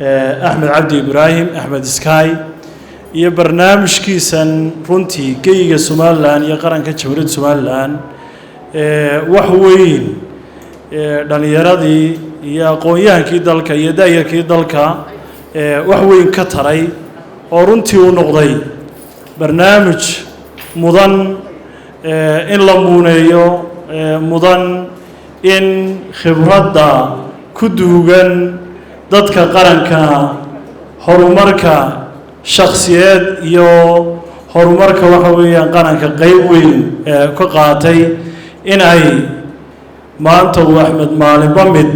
Axmed Cabdi Ibraahim, Axmed Sky, iyo barnaamijkiisan runtii geyga Somalilan iyo qaranka Jamhuuriyadda Somalilan wax weyn dhallinyaradii iyo aqoon-yahankii dalka iyo da-yarkii dalka wax weyn ka taray, oo runtii uu noqday barnaamij mudan in la muuneeyo, mudan in khibradda ku duugan dadka qaranka, horumarka shakhsiyeed iyo horumarka waxa weeyaan qaranka qeyb weyn ka qaatay, in ay maanta uu Axmed maalinba mid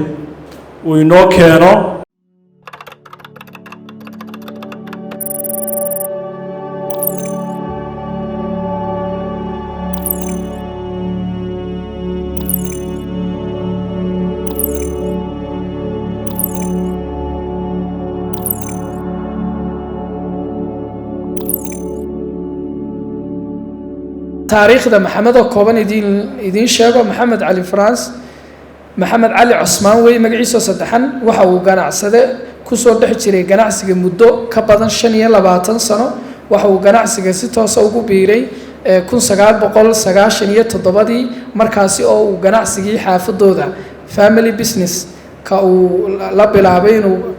uu inoo keeno. Taariikhda Maxamed oo kooban idiin sheego. Maxamed Cali France, Maxamed Cali Cosmaan wey magaciisoo saddexan. Waxa uu ganacsade kusoo dhex jiray ganacsiga muddo ka badan 25 sano. Waxa uu ganacsiga si toosa ugu biiray 1997-dii, markaasi oo uu ganacsigii xaafadooda, family business ka, uu la bilaabay inuu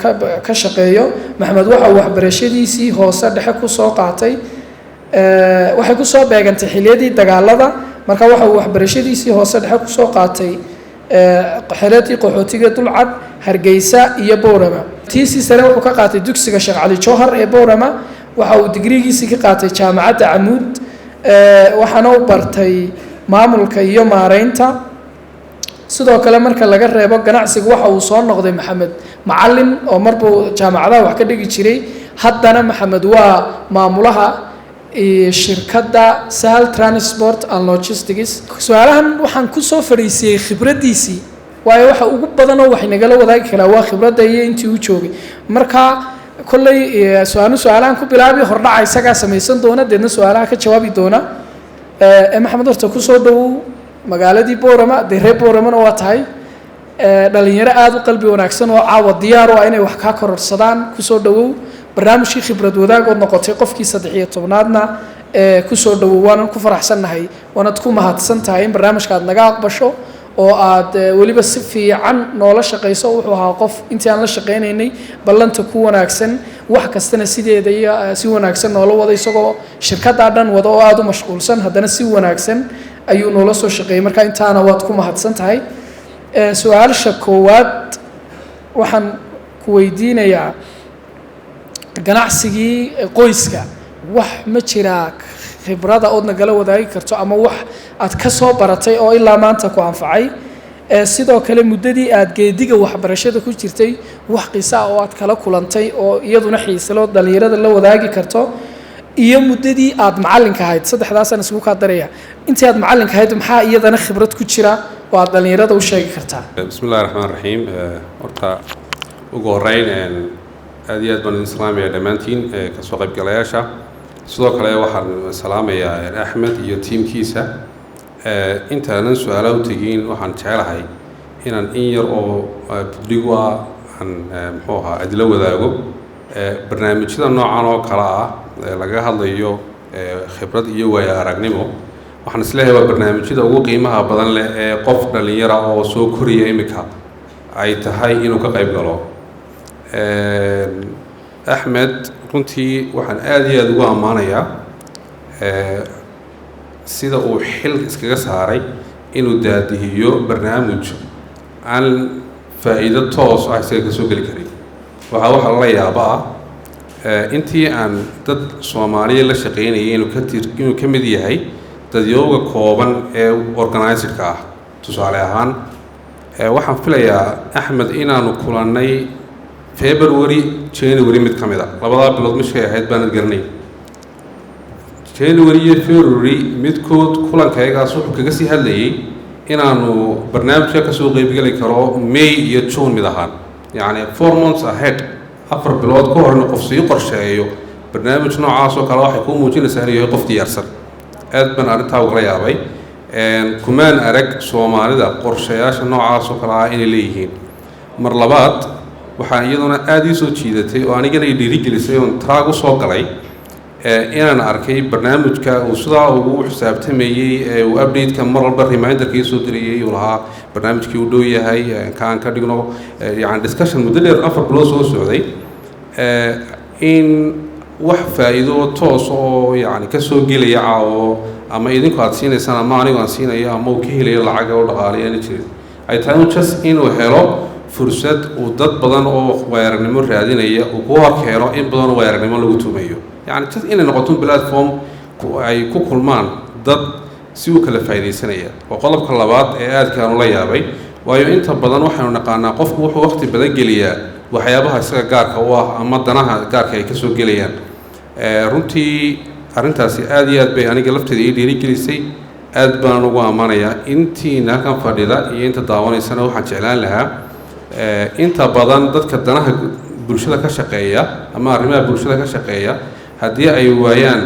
ka shaqeeyo. Maxamed waxa uu waxbarashadiisii hoose dhexe kusoo qaatay, waxay kusoo beegantay xiliyadii dagaalada. Marka waxa uu waxbarashadiisii hoose dhexe kusoo qaatay xeradii qaxootiga Dulcad, Hargeysa iyo Boorama. Tiisii sare wuxuu ka qaatay dugsiga Sheekh Cali Jowhar ee Boorama. Waxa uu digrigiisii ka qaatay Jaamacadda Camuud, waxaana u bartay maamulka iyo maareynta. Sidoo kale, marka laga reebo ganacsiga, waxa uu soo noqday Maxamed macalin, oo marbuu jaamacadaha wax ka dhigi jiray. Haddana Maxamed waa maamulaha shirkadda Sahal Transport and Logistics. Su-aalahan waxaan kusoo fadhiisiyey khibraddiisii, waayo waxa ugu badanoo wax inagala wadaagi karaa waa khibradda iyo intii uu joogay. Marka kolley su-aalu su-aalahan ku bilaabi, hordhaca isagaa samaysan doona, deedna su-aalaha ka jawaabi doona. Maxamed, horta kusoo dhowow magaaladii Boorama. Dee reer Booramana waa tahay, dhalinyaro aada u qalbi wanaagsan oo caawa diyaar u ah inay wax kaa kororsadaan. Kusoo dhowow barnaamijkii khibrad wadaagood noqotay qofkii 13aadna. Kusoo dhowow, waanan ku faraxsannahay, waanad ku mahadsan tahay in barnaamijka aad naga aqbasho oo aad weliba si fiican noola shaqayso. Wuxuu ahaa qof intii aan la shaqaynaynay ballanta ku wanaagsan, wax kastana sideeda iyo si wanaagsan noola wada. Isagoo shirkaddaa dhan wada oo aada u mashquulsan, haddana si wanaagsan ayuu noola soo shaqeeyey. Marka intaana waad ku mahadsan tahay. Su-aasha koowaad waxaan ku weydiinayaa ganacsigii qoyska. Wax ma jiraa khibrada ood nagala wadaagi karto ama wax aad ka soo baratay oo ilaa maanta ku anfacay? Sidoo kale, muddadii aad geediga waxbarashada ku jirtay, wax qisa ah oo aad kala kulantay oo iyaduna xiisalo dhalinyarada la wadaagi karto? Iyo muddadii aad macallinka ahayd, saddexdaasaan isugu kaa daraya, intii aad macallinka ahayd maxaa iyadana khibrad ku jira oo aad dhalinyarada u sheegi kartaa? Bismi Illahi Raxmaan Raxiim. Horta ugu horeyn aad iyo aad baan idin salaamaya dhammaantiin kasoo qaybgalayaasha. Sidoo kale waxaan salaamayaa Axmed iyo tiimkiisa. Intaanan su-aalaha u tegin, waxaan jecelahay inaan in yar oo budhigu ah aan muxuu ahaa adila wadaago. Barnaamijyada noocan oo kale ah lagaga hadlayo khibrad iyo waayo aragnimo, waxaan isleeyahay waa barnaamijyada ugu qiimaha badan leh ee qof dhallinyara oo soo koraya iminka ay tahay inuu ka qayb galo. Axmed runtii waxaan aada iyo aada ugu ammaanayaa sida uu xil iskaga saaray inuu daadihiyo barnaamij aan faa'iido toos ah isaga kasoo geli karin. Waxaa lala yaaba ah intii aan dad Soomaaliya la shaqaynayay inuu ka mid yahay dadyooga kooban ee organizedka ah. Tusaale ahaan, waxaan filayaa Axmed inaanu kulannay February, January mid ka mid a labadaa bilood, mishay ahayd baanad garanay, January iyo February midkood. Kulankayagaas wuxuu kaga sii hadlayay inaanu barnaamijka kasoo qeybgeli karo May iyo June mid ahaan, yacni 4 months ahead, 4 bilood ka hor in qof sii qorsheeyo barnaamij noocaas oo kale waxay kuu muujinaysaa inuu yahay qof diyaarsan. Aad baan arrintaa ugala yaabay. Kumaan arag Soomaalida qorshayaasha noocaas oo kale ah inay leeyihiin. Mar labaad Waxaa iyaduna aada ii soo jiidatay oo anigana i dhiirigelisay oon traag u soo galay inaan arkay barnaamijka uu sidaa ugu xisaabtamayey ee uu update-ka mar walba reminderka ii soo dirayay, uu lahaa barnaamijkii uu dhow yahay, kaan ka dhigno, yani discussion muddo dheer, 4 bilood soo socday, in wax faa'iido toos oo yani ka soo gelaya caawo ama idinku aad siinaysaan ama anigu aan siinayo ama uu ka helayo lacag oo dhaqaalayo aana jirin, ay tahay un just inuu helo fursad uu dad badan oo waayo-aragnimo raadinaya uu ku hor keeno, in badan oo waayo-aragnimo lagu tumayo, yani just inay noqoto platform ay ku kulmaan dad si u kala faa'iidaysanaya. Waa qodobka labaad ee aadka aan ula yaabay, waayo inta badan waxaynu naqaanaa qofku wuxuu waqti badan geliyaa waxyaabaha isaga gaarka u ah ama danaha gaarka ay kasoo gelayaan. Runtii arrintaasi aada iyo aad bay aniga lafteeda ii dhiirigelisay, aad baan ugu ammaanayaa. Intiina halkan fadhida iyo inta daawanaysana waxaan jeclaan lahaa, inta badan dadka danaha bulshada ka shaqeeya ama arrimaha bulshada ka shaqeeya, haddii ay waayaan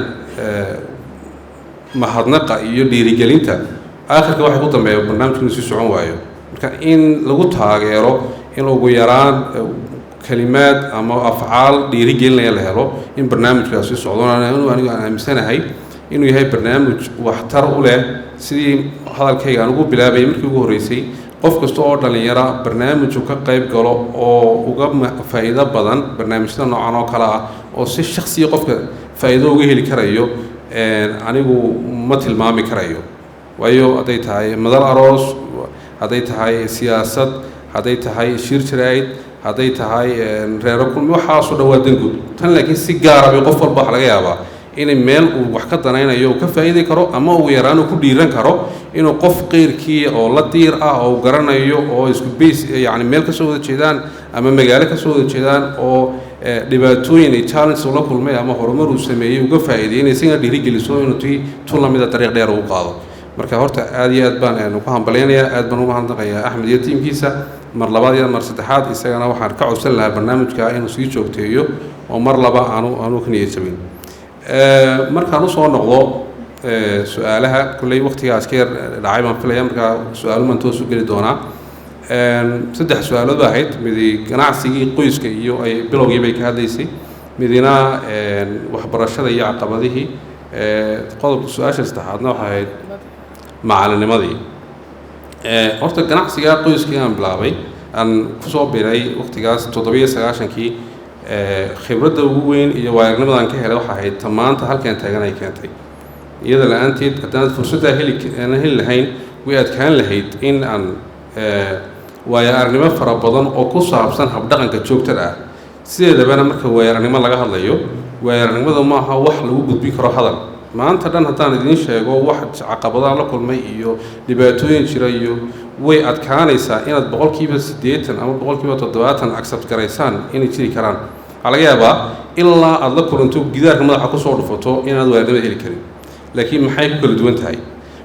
mahadnaqa iyo dhiirigelinta, aakhirka waxay ku dambeeya barnaamijku inuu sii socon waayo. Marka in lagu taageero, in ugu yaraan kalimaad ama afcaal dhiirigelinaya la helo in barnaamijkaasi socdo, anigu aan aaminsanahay inuu yahay barnaamij waxtar u leh. Sidii hadalkayga aan ugu bilaabayay markii ugu horreysay, qof kasta oo dhallinyara barnaamiju ka qayb galo oo uga faa'iido badan barnaamijyada noocan oo kale ah oo si shaksiya qofka faa'iido uga heli karayo, anigu ma tilmaami karayo. Waayo hadday tahay madal aroos, hadday tahay siyaasad, hadday tahay shir jaraa'id, hadday tahay reero kulmi, waxaasoo dhan waa danguud tan. Laakiin si gaara bay qof walba waxa laga yaabaa inay meel uu wax ka danaynayo uu ka faa'iidi karo ama ugu yaraan uu ku dhiiran karo inuu qof qeyrkii oo la diir ah oo garanayo oo isku base, yacni meel ka soo wada jeedaan ama magaalo ka soo wada jeedaan, oo dhibaatooyin ay challenge ula kulmay ama horumar uu sameeyey uga faa'iideeyay, inay isagana dhiirigeliso inuu tii tu lamida dariiq dheer ugu qaado. Marka horta aada iyo aad baan ugu hambalyaynayaa, aad baan ugu mahadnaqayaa Axmed iyo tiimkiisa mar labaad iyo mar saddexaad. Isagana waxaan ka codsan lahaa barnaamijka inuu sii joogteeyo oo mar laba aanu ka niyad jabin. Markaan usoo noqdo su-aalaha, kolley waqtigaas ka yar dhacay baan filaya, markaa su-aalumaan toos u geli doonaa. Saddex su-aalood ba ahayd: midi ganacsigii qoyska iyo ay bilowgii bay ka hadlaysay, midina waxbarashada iyo caqabadihii, qodobka su-aasha saddexaadna waxay ahayd macalinimadii. Horta ganacsiga qoyskii aan bilaabay, aan kusoo biray waqtigaas 97-kii, khibradda ugu weyn iyo waayo-aragnimada aan ka helay waxaa ahayd ta maanta halkan taagan ay keentay. Iyada la-aanteed haddaanad fursaddaa heli aanan heli lahayn, way adkaan lahayd in aan waayo aragnimo fara badan oo ku saabsan habdhaqanka joogtada ah. Sideedabana marka waayo aragnimo laga hadlayo, waayo aragnimadu maaha wax lagu gudbin karo hadal. Maanta dhan haddaan idiin sheego wax caqabadaha la kulmay iyo dhibaatooyin jira iyo, way adkaanaysaa inaad 80% ama 70% accept garaysaan inay jiri karaan. Waxaa laga yaabaa ilaa aada la kulanto, gidaarka madaxa kusoo dhufato, inaad waayo-aragnimada heli karin. Laakiin maxay ku kala duwan tahay?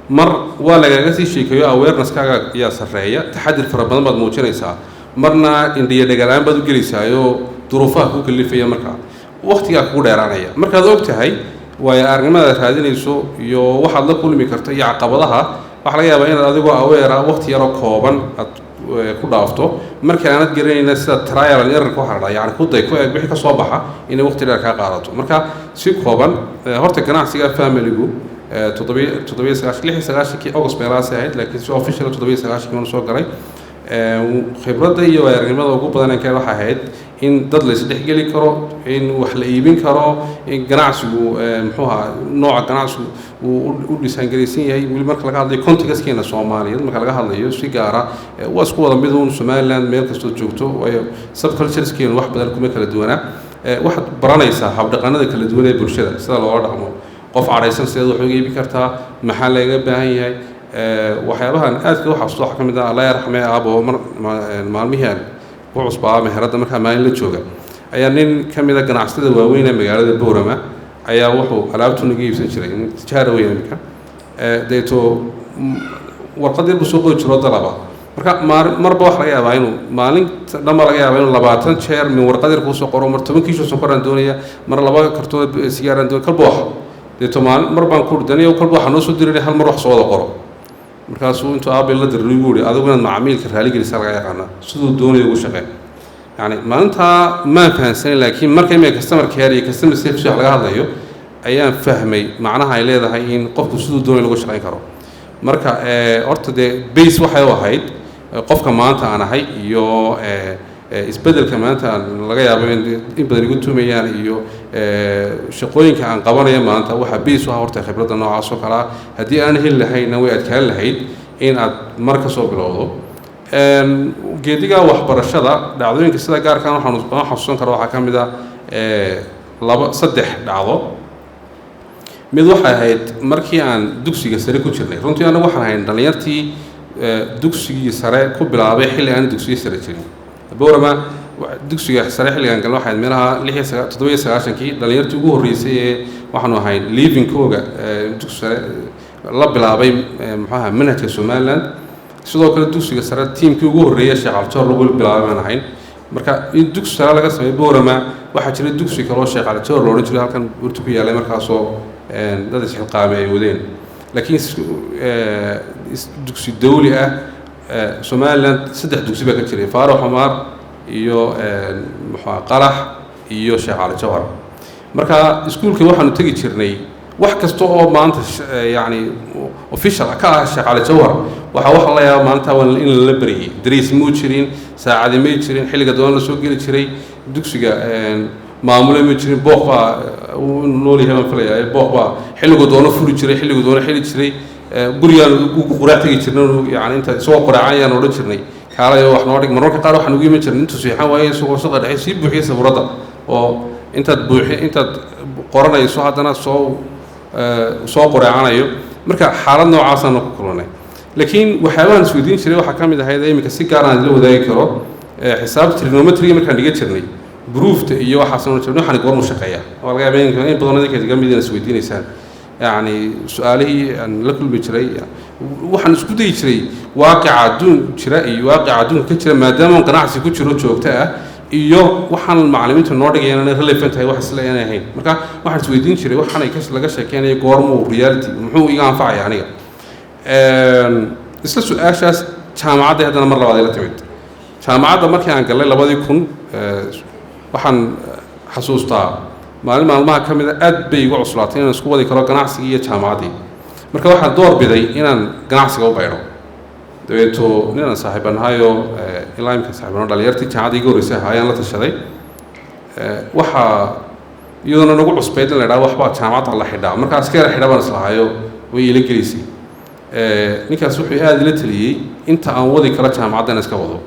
Mar waa lagaaga sii sheekeeyo, awareness-kaaga ayaa sarreeya, taxadir fara badan baad muujinaysaa. Marna indhiyo dhagalaan baad u gelaysaayo, duruufaha kuu kalifaya, markaa waqtigaa kugu dheeraanaya. Markaad og tahay waayo aragnimadaad raadinayso iyo waxaad la kulmi karto iyo caqabadaha, waxaa laga yaabaa inaad adigoo aware ah waqti yaroo kooban aad ku dhaafto. Marka aanad garanayna, sida trial and error waxa la dhaha, yani ku day, ku eeg, wixii ka soo baxa inay waqti dheer kaa qaadato. Marka si kooban, horta ganacsiga familigu 97, 96-kii August meelahaasi ahayd, laakiin si official 97-kii waan soo galay. Khibradda iyo waayo-aragnimada ugu badan ee kale waxay ahayd in dad la isdhexgeli karo, in wax la iibin karo, in ganacsigu muxuu ahaa, nooca ganacsigu uu u dhisaangaraysan yahay. Weli marka laga hadlayo contextkeena Soomaaliyeed, marka laga hadlayo si gaara, waa isku wada mid uun Somaliland meel kastoo joogto, waayo subcultureskeenu wax badan kuma kala duwanaa. Waxaad baranaysaa habdhaqanada kala duwan ee bulshada, sida loola dhaqmo qof cadhaysan, sideed wax uga iibi kartaa, maxaa lagaga baahan yahay. Waxyaabahan aadka u xasuusto waxaa ka mid ah, Allah yarxamee, aabo mar maalmihii aan ku cusbaa meheradda, markaa maalin la jooga ayaa nin ka mid a ganacsatada waaweyn ee magaalada Boorama ayaa wuxuu alaabtu naga iibsan jiray, nin tijaara weyn imika. Deeto warqad yar buu soo qori jiro dalaba. Marka marba waxa laga yaabaa inuu maalin dhanba laga yaabaa inuu 20 jeer min warqad yar kuusoo qoro: mar 10 kiisho sonkoraan doonaya, mar laba kartoon sigaaraan doonaya, kalba wax. Deeto maalin mar baan ku daniyo, kalba waxaa noo soo dirinay, hal mar wax soo wada qoro. Markaasuu intuu aabay la dirray buu yihi: "Adigu inaad macamiilka raaligelisaa laga yaqaanaa, siduu doonayo ugu shaqee." Yani maalintaa maan fahansanin, laakiin marka imika customer care iyo customer service wax laga hadlayo ayaan fahmay macnaha ay leedahay in qofku siduu doonay lagu shaqayn karo. Marka horta dee base waxay u ahayd qofka maanta aan ahay iyo isbeddelka maanta aan laga yaabo in badan igu tumayaan iyo shaqooyinka aan qabanayo maanta. Waxaa base u ah horta khibradda noocaas oo kale ah. Haddii aan heli lahayna, way adkaan lahayd in aad mar ka soo bilowdo geediga waxbarashada. Dhacdooyinka sida gaarkaan waxaan xasuusan karo waxaa ka mid ah laba, saddex dhacdo. Mid waxay ahayd markii aan dugsiga sare ku jirnay. Runtii anagu waxaan ahayn dhallinyartii dugsigii sare ku bilaabay xilli aan dugsiyo sare jirin Boorama. Dugsiga sare xilligaan galna waxay ahayd meelaha lix iyo saga 97-kii. Dhallinyartii ugu horreysay ee waxaanu ahayn leaving-kooga dugsi sare la bilaabay, muxuu ahaa, manhajka Somaliland. Sidoo kale dugsiga sare tiimkii ugu horreeyay Sheekh Cali Jawhar lagu bilaabay baan ahayn. Marka in dugsi sare laga sameeyo Boorama, waxaa jiray dugsi kaloo Sheekh Cali Jawhar la odhan jiray, halkan burta ku yaalay, markaasoo dad isxilqaamay ay wadeen. Laakiin dugsi dawli ah Somaliland saddex dugsi baa ka jiray: Faarax Xumaar iyo muxuu Qalax iyo Sheekh Cali Jawhar. Marka iskuulka waxaanu tegi jirnay wax kasta oo maanta yacni official ka ah Sheekh Cali Jawhar. Waxa la yaaba maalinta waa in lala baryay. Dariis muu jirin, saacadi may jirin, xilliga doon la soo geli jiray dugsiga, maamule ma jirin. Booq baa uu nool yahay baan filayaa. Booq baa xilligu doono furi jiray, xilligu doono xili jiray. Gurigaan ugu quraac tegi jirnay, yani inta isagoo quraacan ayaan odhan jirnay, "Kaalay oo wax noo dhig." Marmarka qaar waxaan ugu iman jirnay intuu seexan waayey, isagoo saqa dhexe sii buuxiyay sabuuradda, oo intaad buuxi, intaad qoranayso, haddana soo qoreecanayo. Marka xaalad noocaasaan ku kulannay. Laakiin waxyaabahan isweydiin jiray waxaa ka mid ahayd, iminka si gaar aan idila wadaagi karo, xisaabta trigonometry markaan dhigan jirnay, proofta iyo waxaasaan oran jirnay, waxaan goormuu shaqeeyaa? Waa laga yaabaa in badan idinka iga mid inaad isweydiinaysaan. Yacni su-aalihii aan la kulmi jiray, waxaan isku dayi jiray waaqica adduun jira iyo waaqica adduunka ka jira, maadaama ganacsi ku jiro joogto ah, iyo waxaan macallimiintu noo dhigayaan inay relevant tahay, wax isla inay ahayn. Marka waxaan isweydiin jiray, waxaan ay laga sheekeynaya goormuu reality, muxuu iga anfacaya aniga? Isla su-aashaas jaamacadda haddana mar labaad ay la timid. Jaamacadda markii aan galay 2000, waxaan xasuustaa maalin maalmaha ka mida aad bay igu cuslaatay inaan isku wadi karo ganacsigii iyo jaamacaddii. Marka waxaan door biday inaan ganacsiga u baydho. Dabeeto nin aan saaxiibanahayoo ilaa imika saaxiibano, dhalinyartii jaamacadda iga horreysay ahaa, ayaan la tashaday. Waxaa iyadoona nagu cusbayd in la idhaha waxbaa jaamacadda la xidhaa. Markaa iska yara xidha baan islahaayo, way ila gelaysay. Ninkaas wuxuu aada ila taliyey inta aan wadi karo jaamacadda in iska wado.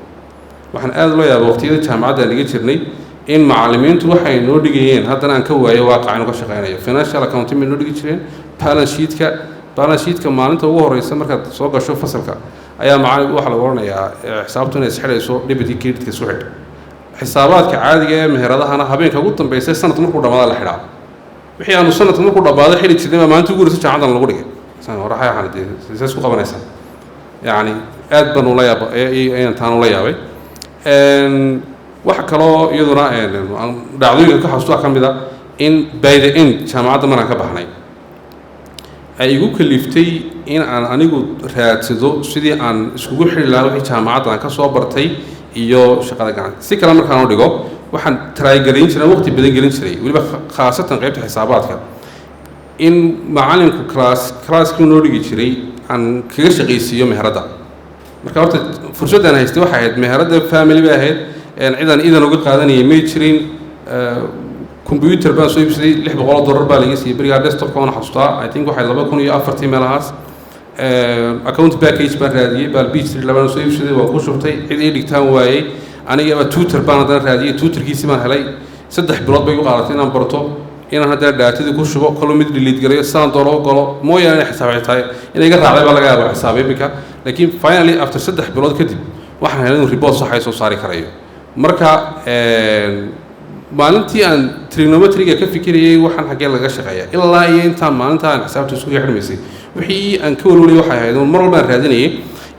Waxaan aada loo yaabay waqtiyada jaamacadda aan dhiga jirnay in macallimiintu waxay noo dhigayeen haddana aan ka waayo waaqac inuu ka shaqeynayo. Financial accounting bay noo dhigi jireen, balance sheetka. Balance sheetka maalinta ugu horeysa markaad soo gasho fasalka ayaa macallin waxaa lagu odhanayaa xisaabtu inay isxidhayso, debitkii creditka isu xidh. Xisaabaadka caadiga ee meheradahana habeenka ugu dambeysay sanadku markuu dhamaada la xidhaa. Wixii aanu sanadku markuu dhamaado xidhi jirnay baa maalinta ugu horeysa jaamacadan lagu dhigay. Saan hore waxaan dee see isku qabanaysaa? Yacni aad baan ula yaaba, ayaan taan ula yaabay. Waxa kaloo iyaduna dhacdooyinka ka xasuusta ka mid a in by the end jaamacadda markaan ka baxnay ay igu kaliftay in aan anigu raadsado sidii aan iskugu xidhi lahaa wixii jaamacadda aan ka soo bartay iyo shaqada gacanta. Si kale markaan u dhigo, waxaan try garayn jiray, waqti badan gelin jiray, weliba khaasatan qaybta xisaabaadka, in macallinku classkii noo dhigi jiray aan kaga shaqaysiiyo meheradda. Marka horta fursaddaan haystay waxay ahayd meheradda family bay ahayd, cidaan idan uga qaadanayay may jirin. Computer baan soo iibsaday, $600 baa laga siiyey berigaa desktopka, waan xasuustaa. I think waxay 2004-tii meelahaas. Account package baan raadiyey, baal Peachtree labaan soo iibsaday, waan ku shubtay. Cid ii dhigtaan waayey, anigaba tutor baan haddana raadiyey, tutorkiisii baan helay. 3 bilood bay igu qaadatay inaan barto, inaan haddana datadii ku shubo, kaloo mid delete gareeyo, sidaan doono u galo mooyaane. Inay xisaab tahay inay iga raacday baa laga yaaba xisaab iminka, laakiin finally after 3 bilood kadib waxaan helay inuu report sax ay soo saari karayo. Marka maalintii aan trigonometryga ka fikirayay waxaan xaggee laga shaqeeya, ilaa iyo intaan maalinta aan xisaabta isku xidhmaysay, wixii aan ka walwalay waxay ahayd mar walba aan raadinayay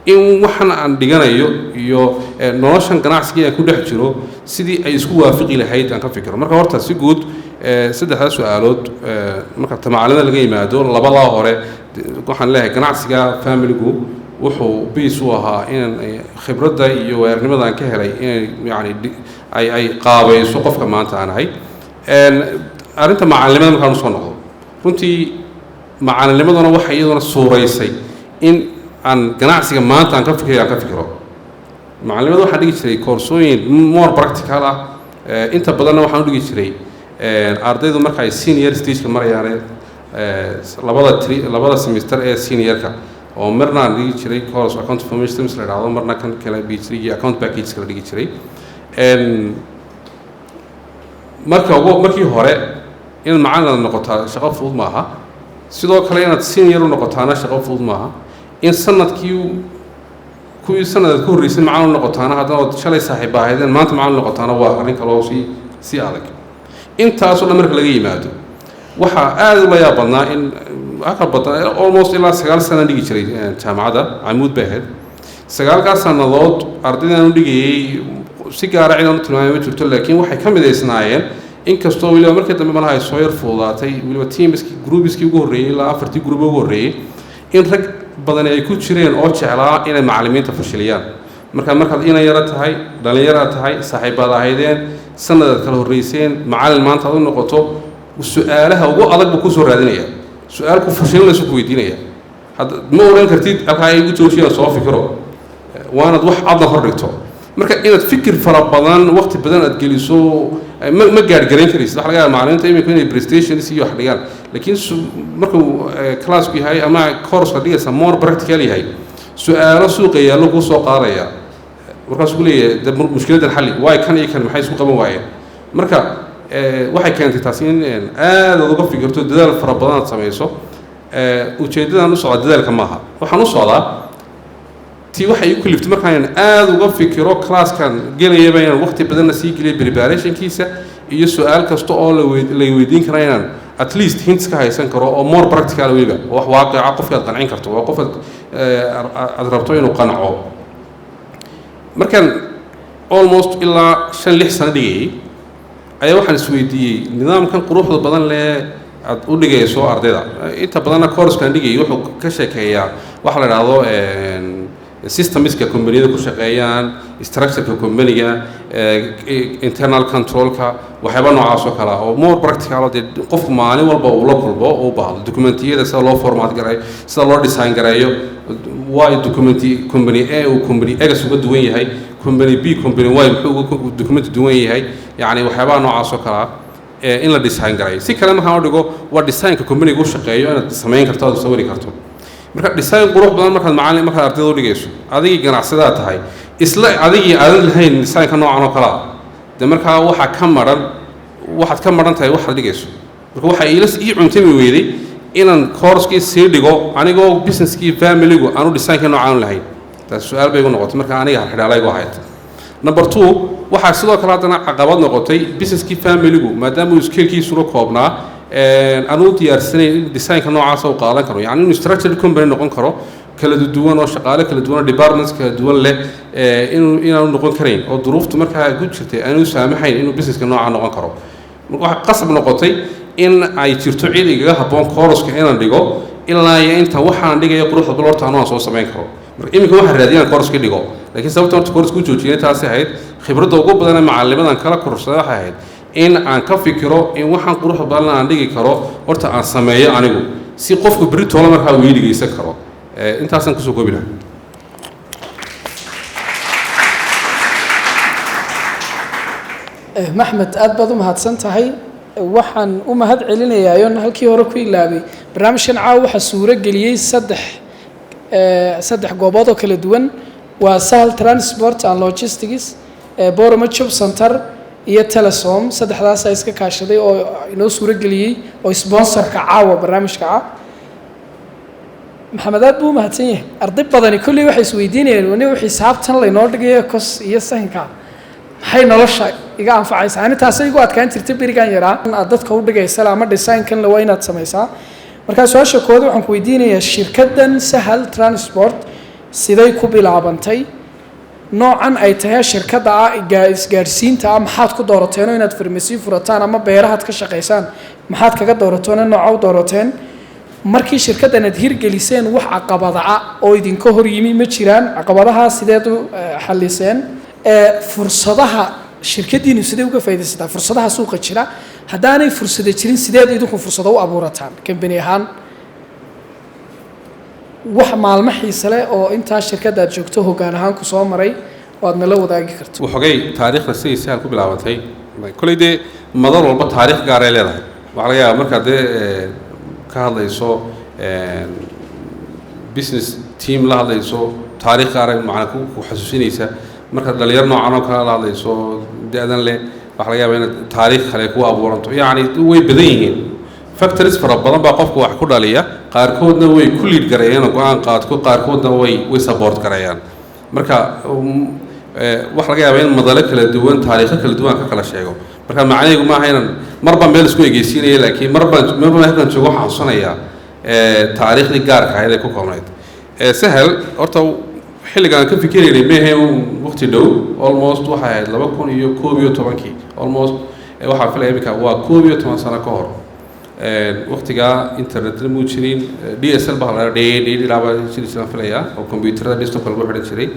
in waxan aan dhiganayo iyo noloshan ganacsigii aan ku dhex jiro sidii ay isku waafiqi lahayd aan ka fikiro. Marka horta si guud saddexdaa su-aalood, marka tamacalada laga yimaado, labadaa hore waxaan leeyahay ganacsiga familigu wuxuu base u ahaa inaan khibradda iyo weernimada aan ka helay inay yani ay qaabayso qofka maanta aan ahay. Arrinta macalinimada markaan usoo noqdo, runtii macalinnimaduna waxay iyaduna suuraysay in aan ganacsiga maanta aan ka fikirayo aan ka fikiro. Macalinimada waxaan dhigi jiray koorsooyin more practical ah. Inta badanna waxaan u dhigi jiray ardaydu marka ay senior stageka marayaan, labada tri labada semester ee seniorka, oo marna aan dhigi jiray course account information systems la idhaahdo, marna kan kale PhD iyo account package la dhigi jiray. Marka ugu markii hore inaad macallin aad noqotaa shaqo fudud maaha. Sidoo kale inaad senior u noqotaana shaqo fudud maaha. In sanadkii kuwii sanadaad ku horreysay macallin u noqotaana, haddana ood shalay saaxiib ahaydeen maanta macallin noqotaana, waa arrin kaloo sii adag. Intaasoo dhan marka laga yimaado, waxaa aada ula yaab badnaa in aka badnaa almost ilaa 9 sana dhigi jiray jaamacadda Camuud bay ahayd. 9-kaas sannadood ardaydan u dhigayay si gaara cidaan u tilmaamay ma jirto, laakiin waxay ka midaysnaayeen, inkastoo weliba markii dambe malaha ay soo yar fududaatay, weliba teamskii, groupiskii ugu horreeyey, ilaa afartii group ugu horreeyey, in rag badani ay ku jireen oo jeclaa inay macallimiinta fashiliyaan. Marka markaad ina yaro tahay, dhallinyaraad tahay, saaxiibaad ahaydeen, sanadaad kala horreyseen, macallin maanta aad u noqoto, su-aalaha ugu adag buu kusoo raadinaya, su-aal ku fashilinaysu ku weydiinaya. Hadda ma odhan kartid halkaa igu joojiyaan soo fikiro, waanaad wax cadna hor dhigto. Marka inaad fikir fara badan, waqti badan aad geliso, ma gaargarayn karaysid. Waxa laga yaaba macallimiinta imika inay presentations iyo wax dhigaan, laakiin markuu classku yahay ama course dhigaysa more practical yahay, su-aalo suuqa yaallo kuu soo qaadaya, markaasuu ku leeyahay de mushkiladan xalli waay, kan iyo kan maxay isku qaban waayeen? Marka waxay keentay taasi in aad aad uga fikirto, dadaal fara badan aad samayso. Ujeeddadan u socdaa dadaalka maaha, waxaan u socdaa tii waxay igu kaliftay markaan aada uga fikiro classkan gelayaba inaan waqti badanna sii geliyo preparationkiisa iyo su-aal kasta oo la weydiin kara inaan at least hints ka haysan karo, oo more practical weliba, oo wax waaqica qofka aad qancin karto, waa qof aad rabto inuu qanco. Markaan almost ilaa 5, 6 sano dhigayay ayaa waxaan isweydiiyey nidaamkan quruxda badan leh aad u dhigayso ardayda. Inta badanna coursekan dhigayay wuxuu ka sheekeeyaa waxa la idhaahdo systemska companiyada ku shaqeeyaan, structureka companiga, internal controlka, waxyaaba noocaas oo kale ah oo more practical oo dee qofku maalin walba uu la kulmo oo u baahdo, documentiyada sida loo format gareeyo, sida loo design gareeyo, why documenti company A uu company X uga duwan yahay, company B company Y muxuu uga documenti duwan yahay, yacni waxyaabaha noocaas oo kale ah in la design gareeyo. Si kale markaan u dhigo, waa designka companiga u shaqeeyo inaad samayn karto, aad sawiri karto. Marka design qurux badan markaad macallin, markaad ardayda u dhigayso, adigii ganacsadaa tahay, isla adigii aadan lahayn designka noocan oo kale ah, dee markaa waxaa ka maran, waxaad ka maran tahay waxaad dhigayso. Marka waxaa iila ii cuntami weyday inaan coursekii sii dhigo anigoo businesskii familygu aanu designka noocaan lahayn. Taas su-aal bay igu noqotay marka aniga xidhaalaygu ahayd. Number two, waxaa sidoo kale haddana caqabad noqotay businesskii familygu maadaama uu scalekiisuna koobnaa, aanu diyaarsanayn in designka noocaasa uu qaadan karo, yacni inuu structured company noqon karo, kala duwan oo shaqaale kala duwan oo departments kala duwan leh, inuu inaanu noqon karayn, oo duruuftu markaa ku jirtay aanu saamaxayn inuu businesska noocaa noqon karo. Marka waxaa qasab noqotay in ay jirto cid igaga habboon courseka inaan dhigo ilaa iyo inta waxaan dhigaya quruxda bal horta anu aan soo samayn karo. Marka iminka waxaan raadiyay inaan courseka dhigo, laakiin sababta horta courseka u joojiyay taasi ahayd. Khibradda ugu badan ee macallimadan kala kororsaday waxay ahayd in aan ka fikiro in waxaan quruxda badan aan dhigi karo horta aan sameeyo anigu, si qofku berri toola markaa uu ii dhegeysan karo. Intaasaan kusoo koobi lahaa. Maxmed, aad baad u mahadsan tahay. Waxaan u mahad celinayaa oon halkii hore ku ilaabay, barnaamijkan caawa waxaa suuro geliyey saddex goobood oo kala duwan: waa Sahal Transport and Logistics, Borama Job Center iyo Telesom. Saddexdaasaa iska kaashaday oo inoo suuro geliyey oo sponsorka caawa barnaamijka ah. Maxamed aad buu u mahadsan yahay. Arday badani kolley waxay isweydiinayaan, wani xisaabtan laynoo dhigayo cos iyo sinka maxay nolosha iga anfacaysaa? Ani taasay igu adkaan jirtay berigan yaraa. Aad dadka u dhigaysa ama designkan la waa inaad samaysaa. Markaa su-aasha koowaad waxaan ku weydiinayaa, shirkaddan Sahal Transport siday ku bilaabantay? Noocan ay tahay shirkadda ah isgaadhsiinta ah maxaad ku doorateen? Oo inaad farmasi furataan ama beerahaad ka shaqaysaan maxaad kaga doorateen oo nooca u doorateen? Markii shirkaddan aad hirgeliseen wax caqabada ah oo idinka hor yimi ma jiraan? Caqabadaha sideed u xalliseen? Fursadaha Shirkaddiinu sidee uga faaidaysataa fursadaha suuqa jira? Haddaanay fursada jirin, sideed idinku fursado u abuurataan company ahaan? Wax maalmo xiise leh oo intaa shirkadda aad joogto hoggaan ahaan ku soo maray oo aad nala wadaagi karto? Waxogay taariikhda siday Sahal ku bilaabantay, kolley dee madal walba taariikh gaaray leedahay. Waxaa laga yaabaa markaad dee ka hadlayso business team la hadlayso, taariikh gaaray macnaa ku xasuusinaysa. Markaad dhalinyaro noocan oo kale la hadlayso, da-dan leh, waxaa laga yaabaa inaad taariikh kale ku abuuranto. Yacni way badan yihiin, factors fara badan baa qofka wax ku dhaliya. Qaarkoodna way ku lead gareeyaan oo go-aan qaadko, qaarkoodna way support gareeyaan. Marka waxa laga yaabaa in madalo kala duwan, taariikho kala duwan ka kala sheego. Marka macnaheegu maaha inaan marba meel isku egeysiinaya, laakiin marba halkan joogo waxaan xasuusanayaa taariikhdii gaarka ahayd ee ku koobnayd. Sahal horta xilligaan ka fikiraynay meehe waqti dhow, almost waxay ahayd 2011-kii almost. Waxaan filaya iminka waa 11 sano ka hor. Waqtigaa internetna muu jirin, DSL baa la dhidhilaabaa jiri jiraan filayaa, oo computerada desktopka lagu xidhan jiray.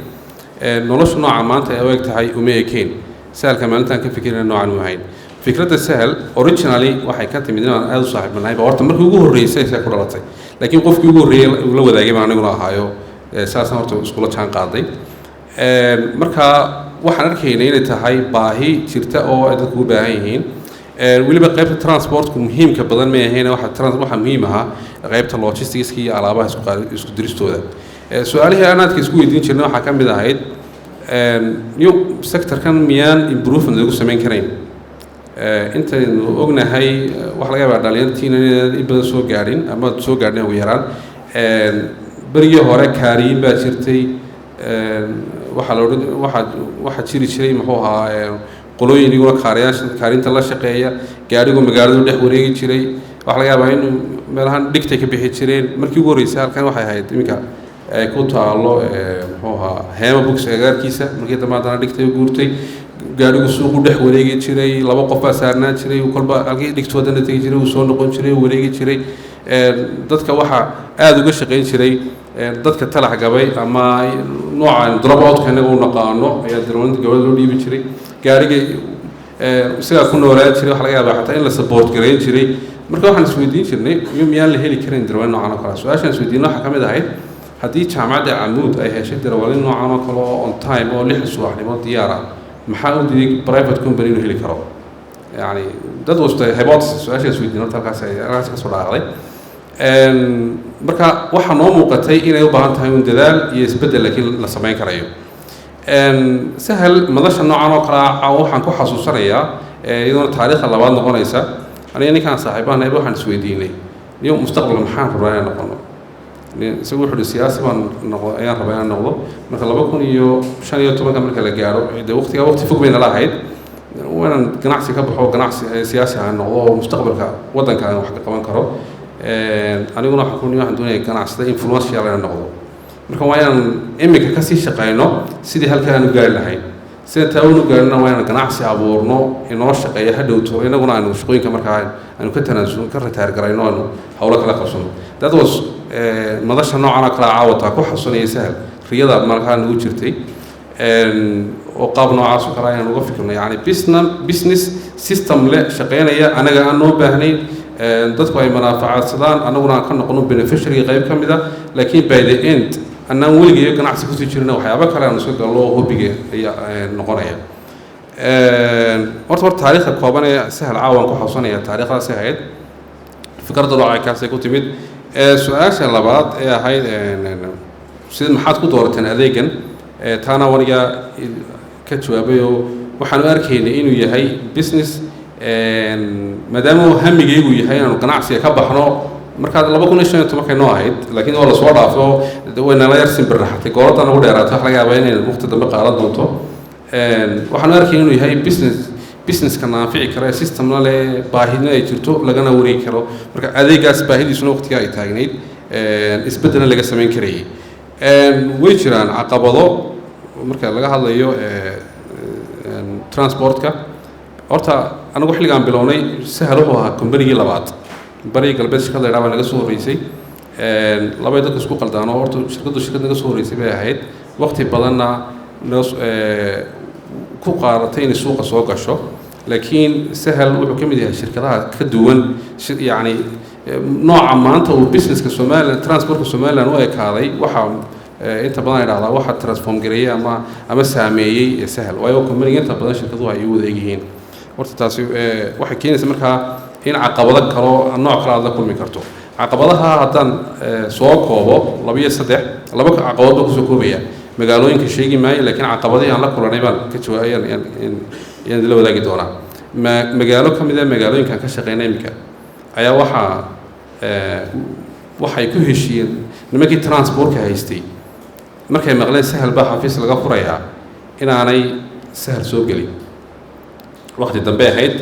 Noloshu nooca maanta ay u eg tahay uma ekeyn. Sahalka maalintaan ka fikirayna noocan u ahayn. Fikradda Sahal originally waxay ka timid inaan aada u saaxiibanahay ba horta markii ugu horreysay see ku dhalatay, laakiin qofkii ugu horreeyey uu la wadaagay baan aniguna ahaayo. Saasaan horta iskula jaan qaaday. Marka waxaan arkaynay inay tahay baahi jirta oo ay dadku u baahan yihiin. Weliba qaybta transportku muhiimka badan may ahayn, waxa muhiim ahaa qaybta logisticska iyo alaabaha isku diristooda. Su-aalihii aan aadka isku weydiin jirnay waxaa ka mid ahayd, new sectorkan miyaan improvement lagu samayn karayn? Intaynu ognahay, waxa laga yaabaa dhalinyartiina inaad in badan soo gaadhin ama soo gaadhin ugu yaraan. Berigii hore kaariyin baa jirtay. Waxaa la odhan waxaa jiri jiray, muxuu ahaa, qolooyin iyaguna kaariyaasha kaarinta la shaqeeya. Gaadhigu magaaladu dhex wareegi jiray. Waxaa laga yaabaa in meelahan dhigtay ka bixi jireen. Markii ugu horreysay halkan waxay ahayd iminka ay ku taalo, muxuu ahaa, Heema Books agagaarkiisa. Markii dambe haddana dhigtay u guurtay. Gaadhigu suuqu dhex wareegi jiray, laba qof baa saarnaan jiray, kolba halkii dhigto haddana tegi jiray, uu soo noqon jiray, uu wareegi jiray. Dadka waxaa aada uga shaqayn jiray dadka talax gabay ama noocan drop outka innaga u naqaano ayaa darawlinta gabadha loo dhiibi jiray. Gaariga isagaa ku noolaan jiray. Waxa laga yaabaa xataa in la support garayn jiray. Marka waxaan isweydiin jirnay, iyo miyaan la heli karin darawalin noocan oo kale? Su-aashaan isweydiin waxaa ka mid ahayd, haddii jaamacadda Camuud ay heshay darawalin noocan oo kale oo on time oo 6 subaxnimo diyaar ah, maxaa u diiday private company inuu heli karo? Yani that was the hypothesis. Su-aashaan isweydiin horta halkaas kasoo dhaaqday. Marka waxaa noo muuqatay inay u baahan tahay un dadaal iyo isbeddel, laakiin la samayn karayo. Sahal madasha noocan oo kale ah waxaan ku xasuusanayaa, iyadoona taariikhda labaad noqonaysa, aniga ninkaan saaxiibahanayba waxaan isweydiinay, niyo mustaqbalka maxaan rabnaa inaan noqono? Isagu wuxuu uhi, siyaasi baan noqo ayaan rabaa inaan noqdo. Marka 2015-ka marka la gaaro, dee waqtigaa waqti fog bay nala ahayd, waa inaan ganacsi ka baxo, ganacsi siyaasi aan noqdo oo mustaqbalka waddanka aan wax ka qaban karo. Aniguna waxaan ku waxaan doonaya ganacsada influential inaan noqdo. Marka waa inaan iminka kasii shaqeyno sidii halkaa aan u gaari lahayn. Sida taa unu gaarina, waa inaan ganacsi abuurno inoo shaqeeya hadhowto, inaguna aynu shaqooyinka markaa aynu ka tanaasul, ka retire garayno, aynu howlo kala qabsano. That was madasha noocan oo kale caawataa ku xasuunaya Sahal riyada markaa nagu jirtay, oo qaab noocaas oo kale ayaan uga fikirno, yacni business system le shaqeynaya, anaga aan noo baahnayn, dadku ay manaafacaadsadaan, anaguna aan ka noqono beneficiary qayb ka mid a, laakiin by the end annaan weligayo ganacsi kusii jirina, waxyaabo kale aan iska gallo oo hobbyga ayaa noqonaya. Horta taariikhda kooban ee Sahal caawan ku xasuusanaya taariikhdaasi ahayd, fikradda noocaakaasay ku timid. Su-aasha labaad ee ahayd, sida maxaad ku doorateen adeegan? Taana waniga ka jawaabay oo waxaanu arkaynay inuu yahay business, maadaama uu hamigaygu yahay inaanu ganacsiga ka baxno. Markaa 2015-kay noo ahayd, laakiin waa lasoo dhaafo, way nala yar simbirraxatay, goorada nagu dheeraatay. Wax laga yaabaa inay waqti dambe qaadan doonto. Waxaanu arkay inuu yahay businesska naafici kara ee systemna leh, baahina ay jirto, lagana wareegi karo. Marka adeegaas baahidiisuna waqtigaa ay taagnayd, isbeddelna laga samayn karayay. Way jiraan caqabado marka laga hadlayo transportka. Horta anagu xilligaan bilownay Sahal wuxuu ahaa companygii labaad. Bariga Galbeed shirkad la yidhaha baa naga soo horreysay. Labay dadka isku qaldaano. Horta shirkaddu shirkad naga soo horreysay bay ahayd, waqti badanna naga. ku qaadatay inay suuqa soo gasho. Laakiin Sahal wuxuu ka mid yahay shirkadaha ka duwan, yacni nooca maanta uu businesska Somaliland, transportka Somaliland u ekaaday. Waxaa inta badan idhahdaa waxaa transform gareeyey ama saameeyey Sahal, waayo companiga inta badan shirkaduhu ay u wada egyihiin. Horta taasi waxay keenaysa markaa in caqabado kalo nooc kale aad la kulmi karto. Caqabadaha haddaan soo koobo, laba iyo saddex, laba caqabadood baan kusoo koobaya. Magaalooyinka sheegi maayo, laakiin caqabadihii aan la kulanay baan ka jawaa ayaan ayaan la wadaagi doonaa. Ma magaalo ka mid a magaalooyinkaan ka shaqeynay iminka ayaa waxaa waxay ku heshiiyeen nimankii transportka haystay, markay maqleen Sahal baa xafiis laga furayaa, inaanay Sahal soo gelin. Waqti dambe ahayd,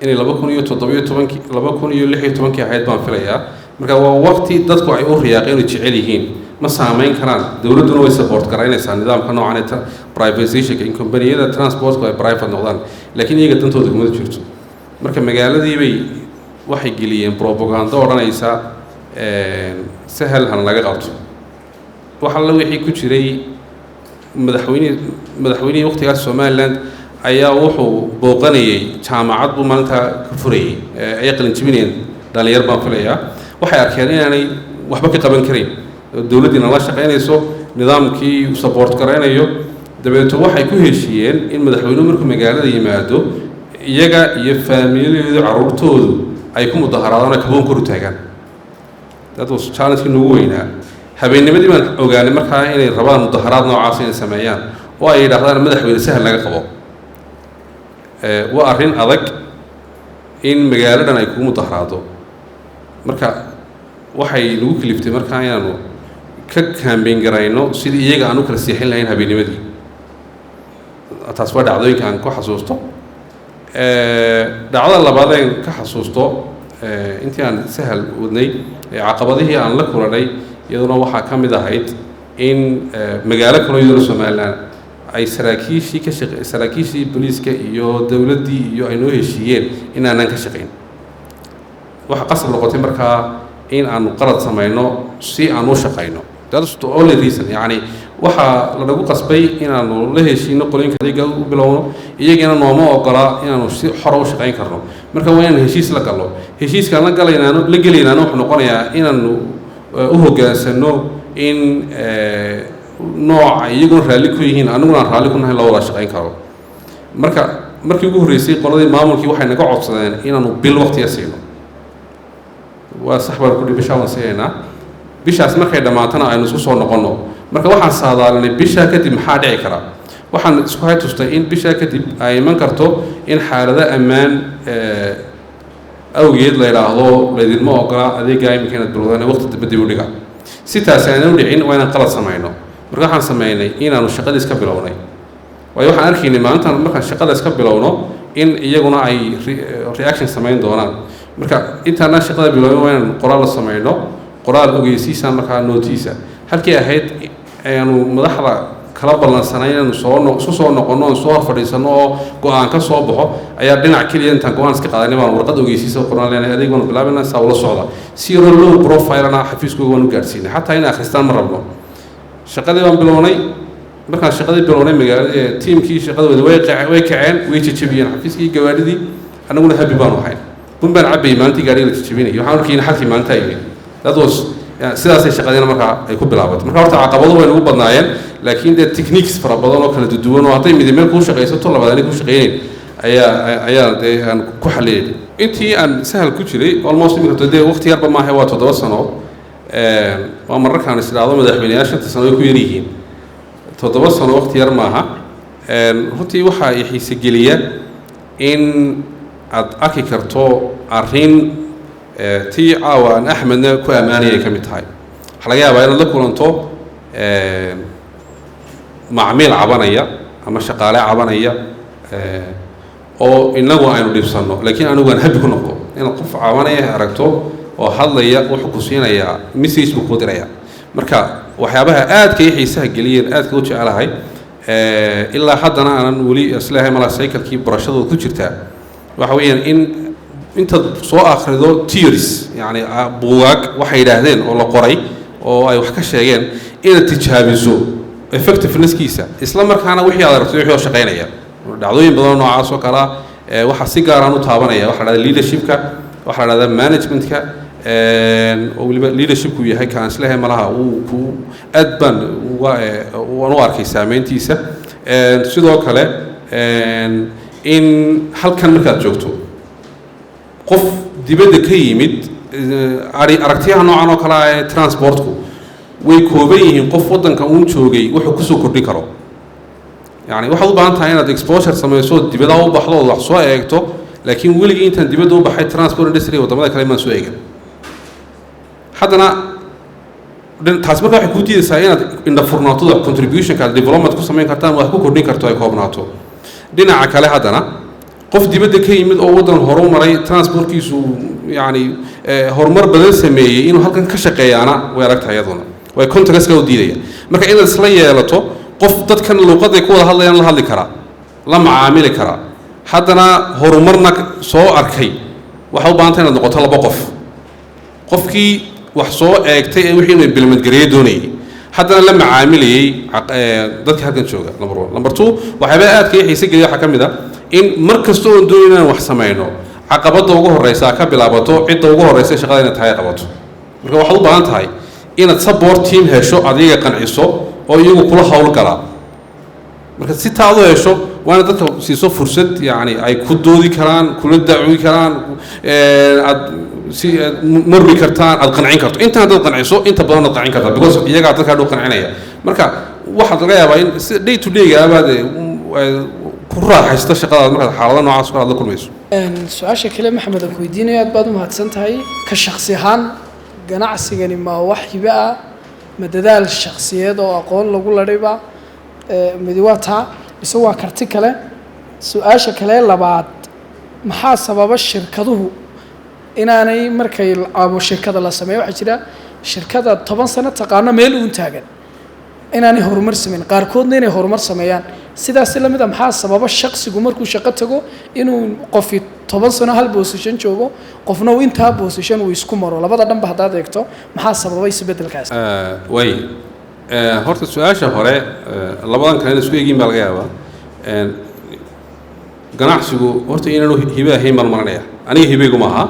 inay 2017-kii, 2016-kii ahayd baan filayaa. Marka waa waqti dadku ay u riyaaqeen oo jecel yihiin, ma saameyn karaan. Dowladduna way support garaynaysaa nidaamka noocan ee privatizationka, in companiyada transportku ay private noqdaan, laakiin iyaga dantooda kuma jirto. Marka magaaladii bay waxay geliyeen propagando odhanaysa Sahal hana laga qabto. Wax alla wixii ku jiray, madaxweynihii waqtigaas Somaliland ayaa wuxuu booqanayay jaamacad buu maalintaa ka furayay, ayay qalinjibinayeen dhalinyar baan filayaa. Waxay arkeen inaanay waxba ka qaban karayn, dowladdiina la shaqaynayso, nidaamkii support garaynayo. Dabeeto waxay ku heshiiyeen in madaxweynuhu markuu magaalada yimaado, iyaga iyo faamilyadoodu, carruurtoodu ay ku mudaharaadaan oo kaboon kor u taagaan. That was challenge-kii noogu weynaa. Habeennimadii baan ogaanay markaa inay rabaan mudaharaad noocaas inay sameeyaan oo ay yidhaahdaan madaxweyne Sahal laga qabo. Waa arrin adag in magaalo dhan ay kugu mudaharaado. Marka waxay nagu kaliftay markaa inaanu ka campaign garayno sidii iyaga aan u kala seexin lahayn habeennimadii. Taas waa dhacdooyinka aan ku xasuusto. Dhacdada labaadeen ka xasuusto intii aan Sahal wadnay, caqabadihii aan la kulanay, iyaduna waxaa ka mid ahayd in magaalo kaloo iyaduna Somaliland ay saraakiishii ka shaqe, saraakiishii booliiska iyo dowladdii iyo ay noo heshiiyeen inaanan ka shaqayn. Waxaa qasab noqotay markaa in aanu qalad samayno si aan u shaqayno. That's the only reason. Yacni waxaa lanagu qasbay inaanu la heshiino qolooyinka adeega u bilowno, iyagana nooma ogola inaanu si xora u shaqayn karno. Marka waa inaanu heshiis la gallo. Heshiiskaan la galaynaano, la gelaynaano, wuxuu noqonayaa inaanu u hoggaansano in nooca iyaguna raalli ku yihiin, aniguna aan raalli ku nahay, loo wada shaqayn karo. Marka markii ugu horreysay qoladii maamulkii waxay naga codsadeen inaanu bil waqtiga siino. Waa sax baan kudhi, bishaa waan siinaynaa, bishaas markay dhammaatana aynu isku soo noqonno. Marka waxaan saadaalinay bishaa kadib maxaa dhici kara. Waxaan isku hay tustay in bishaa kadib ay iman karto in xaalado ammaan awgeed la yidhaahdo laydinma ogola adeeggaa iminka inaad bilowdaan, waqti dambe dib u dhiga. Si taasi aanan u dhicin, waa inaan qalad samayno. Marka waxaan sameynay inaanu shaqadii iska bilownay, waayo waxaan arkaynay maalintan markaan shaqada iska bilowno in iyaguna ay reaction samayn doonaan. Marka intaanaan shaqada bilowin, waa inaan qoraal la samayno, qoraal ogeysiisa, markaa notice. Halkii ahayd ayaanu madaxda kala ballansanay inaanu soo no isku soo noqonno oon soo hor fadhiisanno oo go-aan ka soo baxo, ayaa dhinac keliya intaan go-aan iska qaadanay baan warqad ogeysiisa qoraan leenahay adeeg baanu bilaabayna, saa ula socda. Si yaroo low profilena xafiiskooga waan u gaadhsiinay, xataa inay akhristaan ma rabno. Shaqadii baan bilownay. Markaan shaqadii bilownay, magaalada tiimkii shaqada wada way kaceen, way jejebiyeen xafiiskii, gawaadhidii. Annaguna happy baanu ahayn, bun baan cabayay maalintii gaadhiga la jejebinayay. Waxaan arkayna xalkii maalintaa yimid. That was sidaasay shaqadiina markaa ay ku bilaabatay. Marka horta caqabado way nagu badnaayeen, laakiin dee techniques fara badan oo kala duduwan oo hadday midi meel kuu shaqaysato labaad aanay kuu shaqaynayn ayaa dee aan ku xaliyay intii aan Sahal ku jiray. Almost iminka dee waqti yarba maaha, waa 7 sano. Waa mararkaan is idhaahdo madaxweyneyaal 5-ta sano way ku yar yihiin. 7 sano waqti yar maaha runtii. Waxaa i xiisegeliya in aad arki karto arrin tii caawa aan Axmedna ku ammaanayay ay ka mid tahay. Waxaa laga yaabaa inaad la kulanto macmiil cabanaya ama shaqaale cabanaya oo inagu aynu dhibsanno, laakiin anigu aan happy ku noqdo. Inaad qof cabanaya aragto oo hadlaya, wuxuu ku siinayaa message buu kuu diraya. Marka waxyaabaha aadka i xiisaha geliyeen, aadka u jecelahay, ilaa haddana aanan weli isleehay malaa cyclekii barashadooda ku jirtaa, waxa weeyaan in intaad soo akhrido theories, yacni buugaag waxay yidhaahdeen oo la qoray oo ay wax ka sheegeen, inaad tijaabiso effectiveness-kiisa, isla markaana wixii aad aragto wixii oo shaqaynaya. Dhacdooyin badan oo noocaas oo kale ah waxaa si gaaraan u taabanaya waxa la dhahda leadershipka, waxaa la dhahdaa managementka, oo weliba leadershipku yahay kaan islehay malaha uu ku aad baan uga waan u arkay saameyntiisa. Sidoo kale in halkan markaad joogto qof dibadda ka yimid, aragtiyaha noocan oo kale ah ee transportku way kooban yihiin. Qof waddanka uun joogay wuxuu kusoo kordhin karo, yani waxaad u baahan tahay inaad exposure samayso, dibadaha u baxdo ood wax soo eegto. Laakiin weligii intaan dibadda u baxay transport industry waddamada kale maan soo eegin. Haddana taasi marka waxay kuu diidaysaa inaad indha furnaato, contributionka aad development ku samayn kartaan, wax ku kordhin karto ay koobnaato. Dhinaca kale haddana qof dibadda ka yimid oo waddan horu maray, transportkiisu yacni horumar badan sameeyey, inuu halkan ka shaqeeyaana way adag tahay, iyaduna way contextka u diidaya. Marka inaad isla yeelato qof dadkan luuqaday ku wada hadlayaan la hadli karaa, la macaamili karaa, haddana horumarna soo arkay, waxaa u baahantay inaad noqoto laba qof: qofkii wax soo eegtay ee wixii inuu implement gareeyo doonayay, haddana la macaamilayey dadka halkan jooga, number one. Number two, waxyaabaa aadka ii xiise geliya waxaa ka mid ah in mar kasta oon doonayn inaan wax samayno, caqabadda ugu horreysa ka bilaabato cidda ugu horreysa shaqada inay tahay qabato. Marka waxaad u baahan tahay inaad support team hesho, adiga qanciso oo iyagu kula howlgala. Marka si taa aad u hesho, waa inaad dadka siiso fursad, yacni ay ku doodi karaan, kula dacwi karaan, aad si aad murmi kartaan, aad qancin karto. Inta haddaad qanciso, inta badan aad qancin kartaa, because iyagaa dadka hadhow qancinaya. Marka waxaad laga yaabaa in si day to day abaad ku raaxaysto shaqadaad markaad xaalado noocaas kale aad la kulmayso. Su-aasha kale, Maxamed, aan ku weydiinaya, aad baad u mahadsan tahay. Ka shaksi ahaan, ganacsigani ma wax hibe ah, ma dadaal shaksiyeed oo aqoon lagu ladhayba midi waa taa, mise waa karti kale? Su-aasha kale labaad, maxaa sababa shirkaduhu inaanay markay abo shirkada la sameeyo, waxaa jira shirkada 10 sano taqaano meel uun taagan, inaanay horumar sameyn, qaarkoodna inay horumar sameeyaan? Sidaasi lamid a, maxaa sababa shaksigu markuu shaqo tago inuu qofi 10 sano hal position joogo, qofna uu intaa position uu isku maro? Labada dhanba haddaad eegto, maxaa sababay isbeddelkaas? Way horta su-aasha hore labadan kale in isku eegin baa laga yaabaa. Ganacsigu horta inaanu hibe ahayn baan maranaya. Aniga hibeygu ma aha.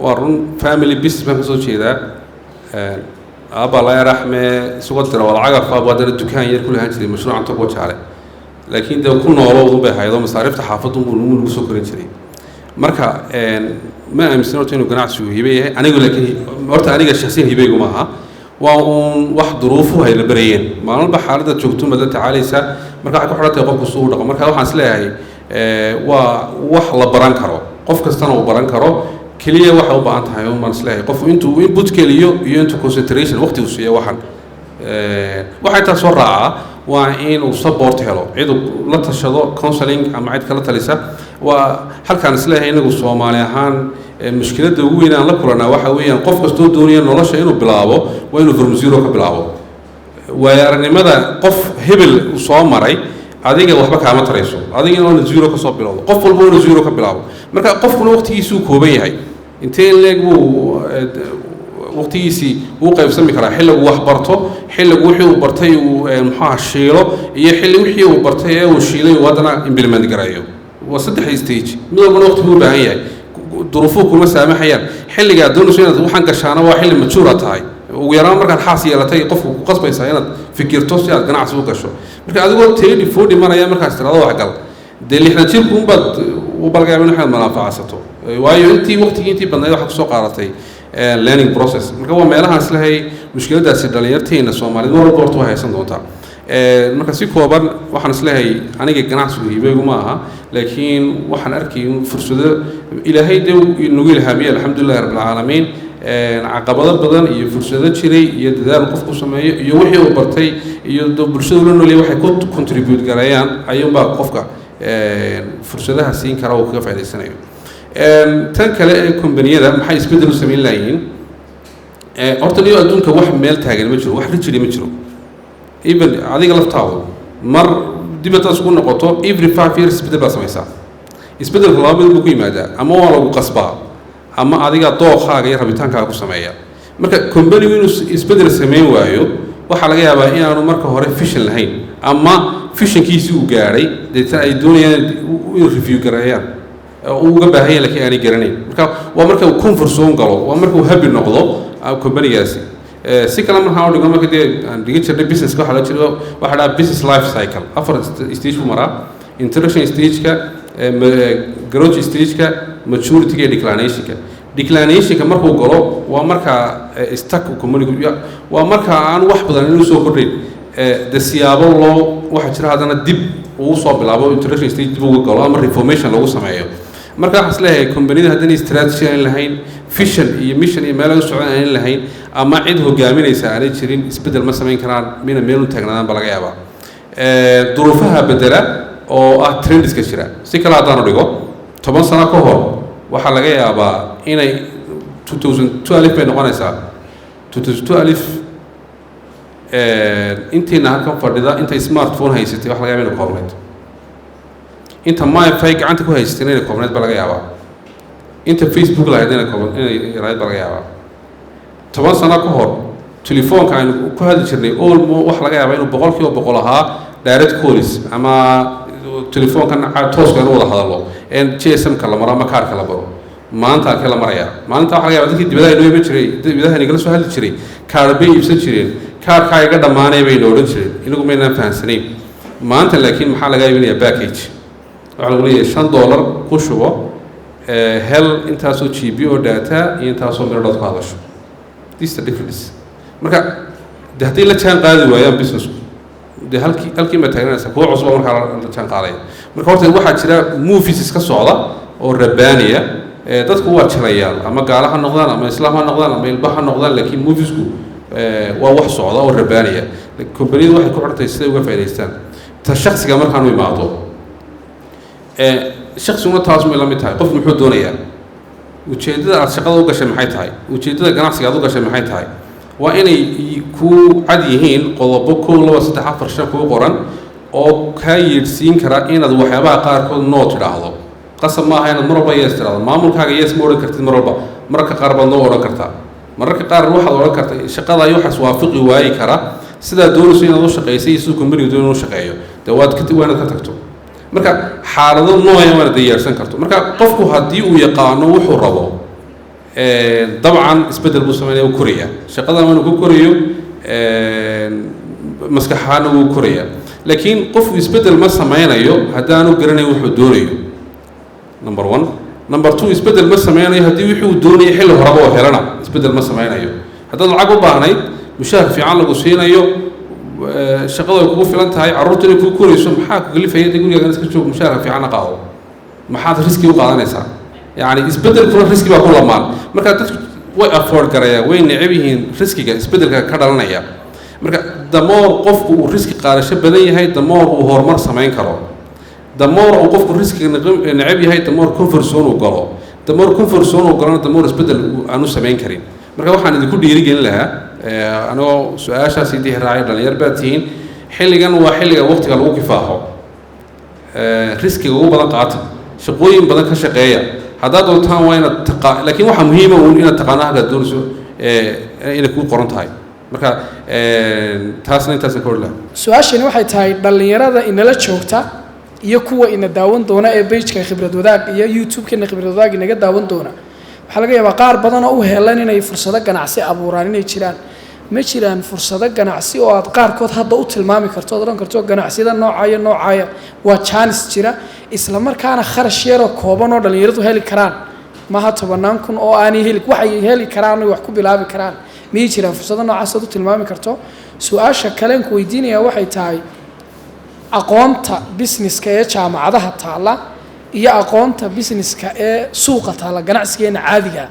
Waa run, family business baan kasoo jeedaa. Aabba Allah raxme isagoo dira wal cagafa buu haddana dukaan yar ku lahaan jiray mashruucan Togo Jaale, laakiin dee ku noolowdun bay ahayd oo masaariifta xaafadun buu lagu soo korin jiray. Marka ma aaminsan horta inuu ganacsigu hibe yahay anigu, laakiin horta aniga shakhsiyan hibeygu ma aha. Waa uun wax duruufuhu ay la barayeen. Maalmalba xaaladda joogto baad la tacaalaysaa. Marka waxay ku xidhan tahay qofku suu u dhaqo. Marka waxaan is leeyahay waa wax la baran karo, qof kastana uu baran karo. Keliya waxay u baahan tahay un baan is leeyahay qofku intuu input geliyo iyo intuu concentration waqti uu siiyo. Waxan waxaa intaa soo raacaa waa inuu support helo, cid uu la tashado, counseling ama cid kala talisa. Waa halkaan isleeyahay inagu Soomaali ahaan mushkiladda ugu weyn aan la kulanaa waxa weeyaan qof kastoo doonaya nolosha inuu bilaabo waa inuu from zero ka bilaabo. Waayo aragnimada qof hebel uu soo maray adiga waxba kaama tarayso. Adiga inuu zero ka soo bilowdo, qof walba inuu zero ka bilaabo. Marka qofkuna waqtigiisuu kooban yahay. Intee in leeg buu waqtigiisii uu qaybsami karaa xilligu wax barto, xilligu wixii uu bartay uu muxuaha shiilo, iyo xilli wixii uu bartay ee uu shiilay uu haddana implement gareeyo? Waa saddex stage, mid walbana waqti buu u baahan yahay. Duruufuhu kuma saamaxayaan. Xilliga aad doonayso inaad waxaan gashaana waa xilli majuura tahay, ugu yaraan markaad xaas yeelatay. Qofku ku qasbaysaa inaad fikirto si aad ganacsi u gasho. Marka adigoo 30, 40 maraya markaas tirado wax gal, dee 60 jirku unbaad u balgayaaba in waxaad manaafacasato, waayo intii waqtigii intii badnayd waxaad kusoo qaadatay learning process. Marka waa meelahaan islehay mushkiladaasi dhalinyarteena Soomaaliyed mar walba horta way haysan doontaa. Marka si kooban waxaan isleeyahay aniga ganacsigu hibeygu ma aha, laakiin waxaan arkay in fursado Ilaahay dee nagu ilhaamiyey, alxamdulilahi rabbilcaalamiin. Caqabado badan iyo fursado jiray iyo dadaal qofku sameeyo iyo wixii uu bartay iyo bulshada ula nooliyay waxay ku contribute gareeyaan ayuunbaa qofka fursadaha siin kara uu kaga faa'idaysanayo. Tan kale ee kombaniyada maxay isbeddel u samayn lahayiin? Horta niyo adduunka wax meel taagan ma jiro, wax rigid ma jiro. Even adiga laftaadu mar dibaddaas ku noqoto, every 5 years isbeddel baad samaysaa. Isbeddelka laba mid buu ku yimaadaa: ama waa lagu qasbaa, ama adiga dookaaga iyo rabitaankaaga ku sameeya. Marka companigu inuu isbeddel samayn waayo, waxaa laga yaabaa inaanu marka hore vision lahayn Ama visionkiisii uu gaadhay, deetana ay doonayaan inuu review gareeyaan, uu uga baahan yahay, laakiin aanay garanayn. Marka waa marka uu comfort zone galo, waa marka uu happy noqdo companygaasi. Si kale markaan u dhigo, marka dee aan dhigan jirnay businesska, waxaa loo jiro waxaa dhaha business life cycle. Afar stage buu maraa: introduction stageka, growth stageka, maturity-ga iyo declinationka. Declinationka markuu galo waa markaa stuck companygu, waa marka aan wax badan inuu soo kordhayn. De siyaabo loo waxaa jira haddana dib uu soo bilaabo, introduction stage dib uga galo ama reformation lagu sameeyo. Marka waxaan isleeyahay, companiyada haddana strategy aan lahayn, vision iyo mission iyo meel ay u socdaan aan lahayn, ama cid hogaaminaysa aanay jirin, isbeddel ma samayn karaan, mina meel u taagnaadaan ba laga yaabaa. Duruufaha bedela oo ah trendska jira. Si kale haddaanu dhigo, 10 sano ka hor waxaa laga yaabaa inay 2012 bay noqonaysaa. 2012 intiina halkan fadhida, inta smartphone haysatay waxa laga yaaba inay koobnayd. Inta MiFi gacanta ku haysatay inay koobnayd ba laga yaabaa. Inta Facebook lahayd inay kooban inay yarayd ba laga yaabaa. 10 sano ka hor telefoonka aynu ku hadli jirnay olmo waxa laga yaabaa inuu 100% ahaa direct calls ama telefoonkan tooska inu wada hadallo en GSM-ka la maro ama kaarka la maro. Maanta halkee la marayaa? Maalinta waxa laga yaabaa dadkii dibadaha inoo iman jiray, dibadaha inagala soo hadli jiray, kaar bay iibsan jireen. Kaarkaa iga dhammaanay bayna odhan jireen, inagu maynaan fahansanayn. Maanta laakiin maxaa laga iibinayaa? Package. Waxaa lagu leeyahay $5 ku shubo, hel intaasoo GB oo data iyo intaasoo miradhood ku hadasho. This is the difference. Marka de hadday la jaan qaadi waayaan businessku, dee halkii ma taagnanaysa, kuwa cusub markaa la jaan qaadaya. Marka horta waxaa jira movies iska socda oo rabbaaniya. Dadku waa jirayaal, ama gaalo ha noqdaan, ama islaam ha noqdaan, ama ilba ha noqdaan, laakiin moviesku waa wax socda oo rabbaaniya. Kombaniyadu waxay ku xidhantahay siday uga faa'idaystaan. Ta shaksiga markaanu imaado, shaksiguna taas may la mid tahay. Qof muxuu doonayaa? Ujeeddada aad shaqada u gashay maxay tahay? Ujeeddada ganacsiga aad u gashay maxay tahay? Waa inay ku cad yihiin qodobo kow, laba, saddex, afar, shan kuu qoran oo kaa yeedhsiin kara inaad waxyaabaha qaarkood no tidhaahdo. Qasab maaha inaad mar walba yes tidhaahdo. Maamulkaaga yes ma odhan kartid mar walba. Mararka qaar baad no odhan kartaa. Mararka qaar waxaad odhan kartaa shaqada iyo waxaas waafiqi waayi kara sidaad doonayso inaad u shaqaysay iyo siduu companygu doonay inuu shaqeeyo. Dee waad ka waa inaad ka tagto. Marka xaalado nooya waana diyaarsan karto. Marka qofku haddii uu yaqaano wuxuu rabo, dabcan isbeddel buu sameynaya, wuu koraya. Shaqadan inuu ku korayo, maskax ahaana wuu koraya. Laakiin qofku isbeddel ma sameynayo haddaanu garanayn wuxuu doonayo, number one. Number two, isbeddel ma sameynayo haddii wixii uu doonayay xilli horeba oo helana, isbeddel ma sameynayo. Haddaad lacag u baahnayd, mushaar fiican lagu siinayo, shaqadu ay kugu filan tahay, carruurta inay kuu korayso, maxaa ku kalifaya? Dee gurigaagan iska joog, mushaarka fiicanna qaado. Maxaad riski u qaadanaysaa? Yacni isbeddelkuna riski baa ku lamaan. Marka dadku way afford garayaan, way necab yihiin riskiga isbeddelka ka dhalanaya. Marka the more qofku uu riski qaadasho badan yahay, the more uu horumar samayn karo. The more uu qofku riskiga necab yahay, the more comfort zone uu galo. The more comfort zone uu galona, the more isbeddel aanu samayn karin. Marka waxaan idinku dhiirigelin lahaa, anigoo su-aashaas idii raacay, dhalinyar baad tihiin, xilligan waa xilliga waqtiga lagu kifaaxo. Riskiga ugu badan qaata, shaqooyin badan ka shaqeeya haddaad doontaan. Waa inaad taqa, laakiin waxaa muhiima uun inaad taqaano halkaad doonayso, inay kuu qoran tahay. Marka taasna intaasna ka hor lahaa. Su-aashani waxay tahay, dhallinyarada inala joogta iyo kuwa ina daawan doona ee pageka Khibrad Wadaag iyo YouTube-keena Khibrad Wadaag inaga daawan doona, waxaa laga yaabaa qaar badan oo u helan inay fursado ganacsi abuuraan inay jiraan. Ma jiraan fursado ganacsi oo aad qaarkood hadda u tilmaami karto, ood odhan karto ganacsiyada noocaya noocaya waa jaanis jira, isla markaana kharash yaroo kooban oo dhallinyaradu heli karaan, maaha tobanaan kun oo aanay heli, waxay heli karaan oy wax ku bilaabi karaan? Miyay jiraan fursado noocaas aad u tilmaami karto? Su-aasha kaleen ku weydiinaya waxay tahay, aqoonta businesska ee jaamacadaha taalla iyo aqoonta businesska ee suuqa taalla, ganacsigeena caadiga,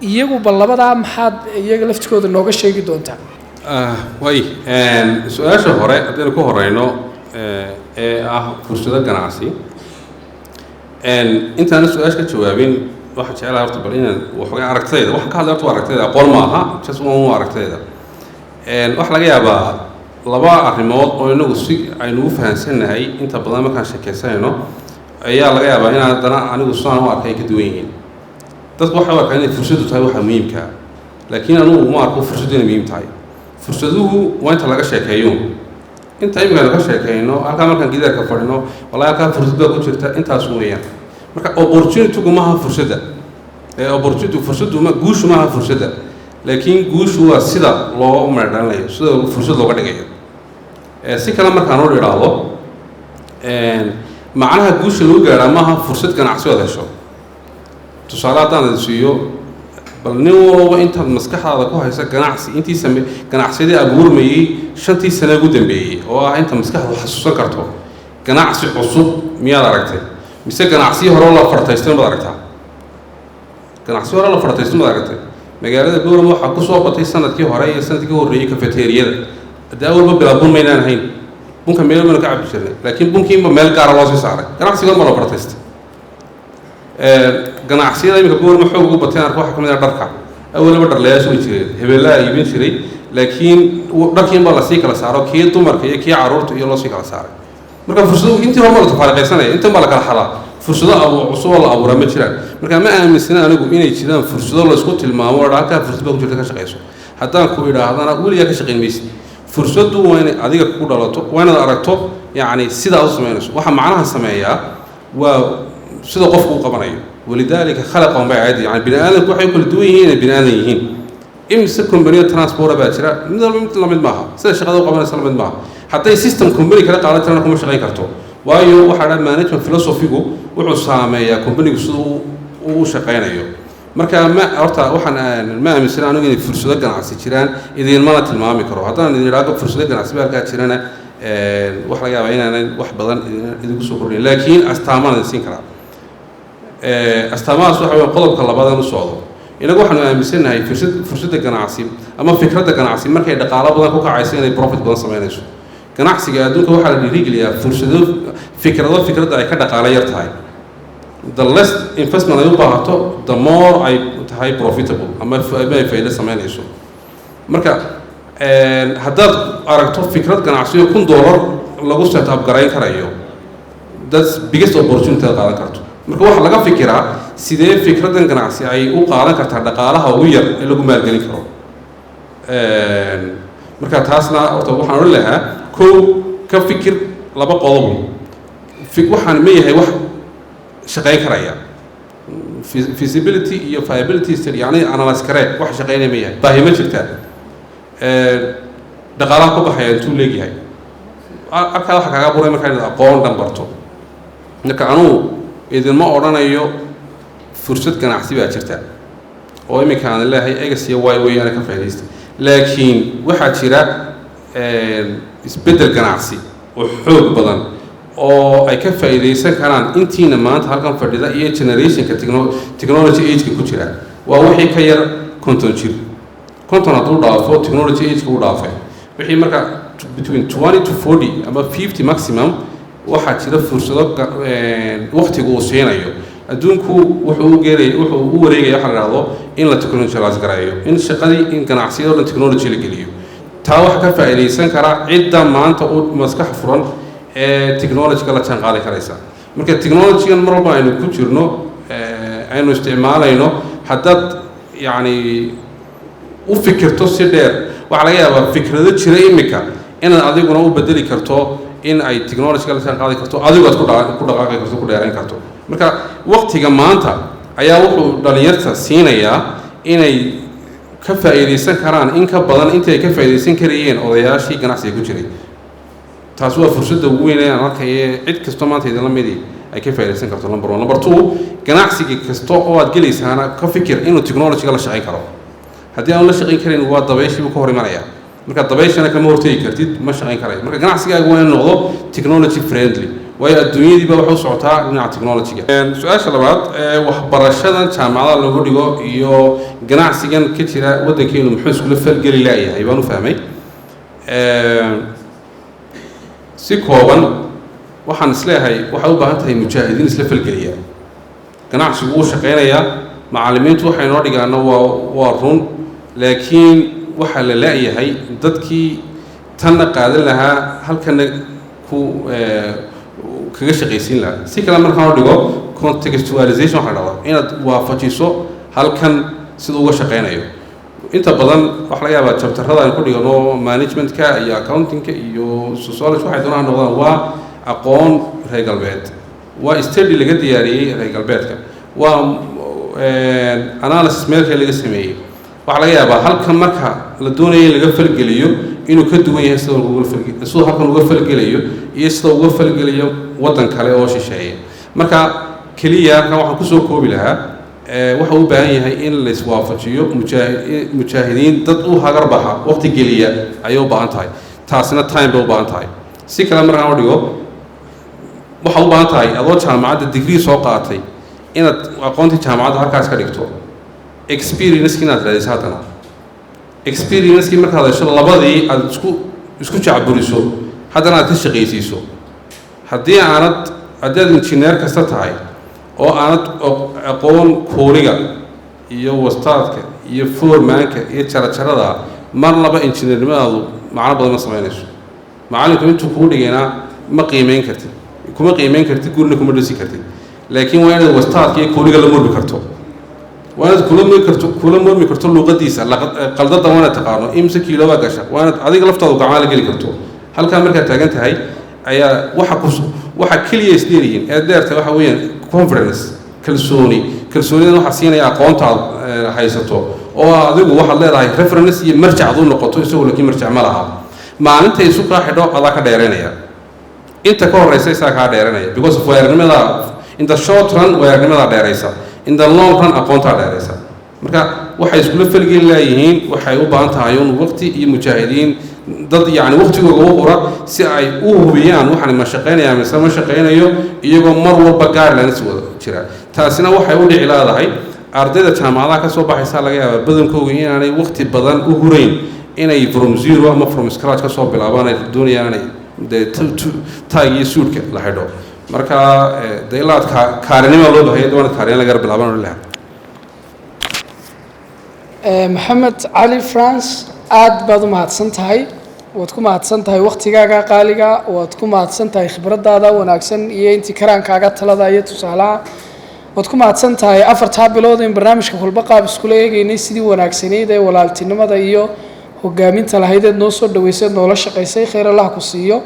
iyagu bal labadaa maxaad iyaga laftigooda nooga sheegi doontaa? Way su-aasha hore haddaynu ku horeyno ee ah fursado ganacsi, intaana su-aasha ka jawaabin, waxaan jeclahay horta bal inaan waxoogaa aragtidayda. Waxaan ka hadlay horta waa aragtidayda, aqoon ma aha, just one waa aragtidayda. Waxaa laga yaabaa laba arrimood oo inagu si aynu u fahansannahay inta badan markaan sheekaysanayno ayaa laga yaabaa in haddana anigu sidaan u arkay ay ka duwan yihiin. Dadku waxay u arkaan inay fursaddu tahay waxa muhiimka ah, laakiin anigu uma arko fursaddu inay muhiim tahay. Fursaduhu waa inta laga sheekeeyo. Inta imikaanu ka sheekayno halkaa markaan gidaarka fadhino, wallahi halkaa fursad baa ku jirta, intaas weeyaan. Marka opportunity-gu maaha fursadda ee opportunity fursaddu ma guushu maaha fursadda, laakiin guushu waa sida loo meerdhalinayo, sida fursad looga dhigayo. Si kale markaan u idhaahdo, macnaha guusha lagu gaadhaa maaha fursad ganacsi ood hesho. Tusaale haddaan idin siiyo, bal nin walba intaad maskaxdaada ku haysa ganacsi, intii same ganacsiyadii abuurmayey 5-tii sane ugu dambeeyey, oo ah inta maskaxdu xasuusan karto, ganacsi cusub miyaad aragtay mise ganacsiyo hore la fartaystay baad aragtaa? Ganacsiyo hore la fartaystay baad aragtay. Magaalada Boorama waxaa kusoo batay sanadkii hore iyo sanadkii ka horreeyey kafeteeriyada. Haddii awalba bilaa bun maynaan hayn, bunka meel baynu ka cabi jirnay, laakiin bunkiinba meel gaara loo sii saaray. Ganacsigood ma la fartaystay. Ganacsiyada iminka Boorama xoog ugu batay arka waxaa ka mid ah dharka. Awalaba dharlayaashu way jireen, hebeelaha iibin jiray, laakiin dharkiin baa lasii kala saaro, kii dumarka iyo kii carruurta iyo loo sii kala saaray. Marka fursado intii hore ma la tafaariqaysanaya, intan baa la kala xadaa. Fursado abu cusub oo la abuuraa ma jiraan. Marka ma aaminsana anigu inay jiraan fursado laysku tilmaamo oo halkaa fursad baa ku jirta, ka shaqayso. Haddaan ku idhaahdana, weligaa ka shaqayn maysid. Fursaddu waa inay adiga ku dhalato, waa inaad aragto yacni sidaad u samaynayso. Waxa macnaha sameeyaa waa sida qofku u qabanayo. ولذلك خلقهم bay aayadda. Yani bini aadamku waxay u kala duwan yihiin inay bini aadan yihiin. Imise company transport baa jira, mid walba mid lamid maaha, sida shaqada u qabanaysa lamid maaha. Hadday system company kala qaadan tirana, kuma shaqayn karto, waayo waxaa dha management philosophy-gu wuxuu saameeyaa company-gu siduu u shaqaynayo. Marka ma horta waxaan ma aaminsana anigu inay fursado ganacsi jiraan, idinmana tilmaami karo. Haddaan idin idhaahdo fursado ganacsi ba halkaa jirana, waxa laga yaabaa inaanan wax badan idinku soo kordhin, laakiin astaamaan idin siin karaa. Astaamahaas waxa weya qodobka labaad u socdo. Inagu waxaanu aaminsannahay fursadda ganacsi ama fikradda ganacsi markay dhaqaalo badan ku kacayso inay profit badan samaynayso. Ganacsiga adduunka waxaa la dhiirigeliyaa fursado, fikrado fikradda ay ka dhaqaalo yar tahay. The less investment ay u baahato, the more ay tahay profitable ama ay faa'iido samaynayso. Marka haddaad aragto fikrad ganacsiyo $1000 lagu set up garayn karayo, that's biggest opportunity aad qaadan karto. Marka waxaa laga fikiraa sidee fikraddan ganacsi ay u qaadan kartaa dhaqaalaha ugu yar ee lagu maalgelin karo. Marka taasna horta waxaan odhan lahaa, kow, ka fikir laba qodob: waxaan ma yahay wax shaqayn karaya? Feasibility iyo viability study, yani analyse karee, wax shaqaynaya ma yahay? Baahi ma jirtaa? Dhaqaalaha ku baxaya intuu leegyahay? Halkaa waxa kaaga buray markaa inaad aqoon dhan barto. Marka anugu idinma odhanayo fursad ganacsi baa jirta oo iminka aan leeyahay X iyo Y weeyaana, ka faa'iidaysta, laakiin waxaa jira isbeddel ganacsi oo xoog badan oo ay ka faa'iidaysan karaan intiina maanta halkan fadhida iyo generationka technology age-ka ku jira. Waa wixii ka yar 50 jir. 50 hadduu dhaafo, technology age-ka u dhaafay. Wixii marka between 20 to 40 ama 50 maximum, waxaa jira fursado waqtigu uu siinayo. Adduunku wuxuu u geelaya, wuxuu u wareegaya waxa la dhahdo in la technologize gareeyo, in shaqadii, in ganacsiyada o dhan technology la geliyo. Taa waxaa ka faa'iidaysan kara cidda maanta u maskax furan ee technology-ga la jaan qaadi karaysa. Marka technology-gan mar walba aynu ku jirno, aynu isticmaalayno, haddaad yacni u fikirto si dheer, waxaa laga yaabaa fikrado jira imika inaad adiguna u bedeli karto in ay technology-ga la jaan qaadi karto, adigu aad ku dhaqaaqi karto, ku dheerayn karto. Marka waqtiga maanta ayaa wuxuu dhalinyarta siinayaa inay ka faa'iidaysan karaan in ka badan intii ay ka faa'iidaysan karayeen odayaashii ganacsiga ku jiray. Taas waa fursadda ugu weyn ee aan arkaya cid kastoo maanta idinla midi ay ka faa'iidaysan karto, number one. Number two, ganacsiga kasta oo aad gelaysaana ka fikir inuu technology-ga la shaqayn karo. Haddii aan la shaqayn karin, waa dabayshiibuu ka hor imanaya. Marka dabayshana kama hortegi kartid, ma shaqayn karayo. Marka ganacsigaaga waa inuu noqdo technology friendly, waayo adduunyadiiba waxay u socotaa dhinaca technology-ga. Su-aasha labaad ee waxbarashadan jaamacadaha lagu dhigo iyo ganacsigan ka jira waddankeenu muxuu iskula falgeli laayahay baan u fahmay. Si kooban waxaan isleeyahay, waxaad u baahan tahay mujaahidiin isla falgeliya. Ganacsigu wuu shaqaynayaa, macallimiintu waxay noo dhigaana waa run, laakiin waxaa la la-yahay dadkii tanna qaadan lahaa, halkana ku kaga shaqaysiin lahaa. Si kale markaan u dhigo, contextualization waxa la dhahdaa inaad waafajiso halkan sida uga shaqaynayo. Inta badan waxa laga yaabaa chapterada aan ku dhigano managementka iyo accountingka iyo sociology, waxay doonaan noqdaan, waa aqoon reer galbeed, waa study laga diyaariyey reer galbeedka, waa analysis meelkii laga sameeyey. Waxaa laga yaabaa halkan marka la doonayo in laga falgeliyo inuu ka duwan yahay sida uga falge siduu halkan uga falgelayo iyo sida uga falgelayo waddan kale oo shisheeye. Marka keliya halkan waxaan kusoo koobi lahaa, waxa uu u baahan yahay in la iswaafajiyo mujaahidiin, dad u hagar baxa, waqti geliya ayay u baahan tahay. Taasina time bay u baahan tahay. Si kale markaan u dhigo, waxaad u baahan tahay adoo jaamacadda degree soo qaatay inaad aqoontii jaamacadda halkaas ka dhigto, experience inaad raadiso, haddana experience-kii markaad hesho, labadii aad isku jacburiso, haddana aad ka shaqaysiiso. Haddii aanad, haddii aad engineer kasta tahay oo aanad aqoon kuuriga iyo wastaadka iyo foremanka iyo jarajarada, mar laba injineernimadaadu macno badan ma samaynayso. Macallinku intuu kuu dhigaynaa ma qiimeyn kartid, kuma qiimeyn kartid, gurina kuma dhisi kartid. Laakiin waa inaad wastaadka iyo kuuriga la murmi karto, waa inaad kula murmi karto luuqadiisa qaldada, waa inaad taqaano imse kiilo baa gasha, waa inaad adiga laftaadu gacmaa la geli karto. Halkaa markaad taagan tahay ayaa waxa keliya isdheeryihiin ee dheerta waxa weeyaan confidence, kalsooni. Kalsoonidan waxaa siinaya aqoontaad haysato oo adigu waxaad leedahay reference iyo marjac ad u noqoto isagoo, laakiin marjac ma laha. Maalinta isu kaa xidho adaa ka dheeraynaya, inta ka horeysa isaa kaa dheeranaya, because of waayagnimada. In the short run waayagnimadaa dheeraysa, in the long run aqoontaa dheeraysa. Marka waxay iskula falgeli leeyihiin, waxay u baahan tahay un waqti iyo mujaahidiin, dad yacni waqtigooga u hura si ay u hubiyaan waxaan ma shaqaynaya mise ma shaqaynayo, iyagoo mar walba guidelines wada jira. Taasina waxay u dhici leedahay ardayda jaamacadaha ka soo baxaysa, laga yaabaa badankooga inaanay waqti badan u hurayn inay from zero ama from scratch ka soo bilaabaan, ay doonayaan inay dee tie iyo suudhka la xidho. Marka dee ilaa kaarinima loo bahaya, waana kaarin laga bilaaban lahaa. Maxamed Cali France, aad baad u mahadsan tahay. Waad ku mahadsan tahay waktigaaga qaaliga, waad ku mahadsan tahay khibradaada wanaagsan iyo intii karaankaaga talada iyo tusaalaha. Waad ku mahadsan tahay 4-taa bilood in barnaamijka kolba qaab iskula eegeynay, sidii wanaagsanayd ee walaaltinimada iyo hogaaminta lahaydeed noo soo dhaweyseed, noola shaqaysay. Khayr Allah ku siiyo.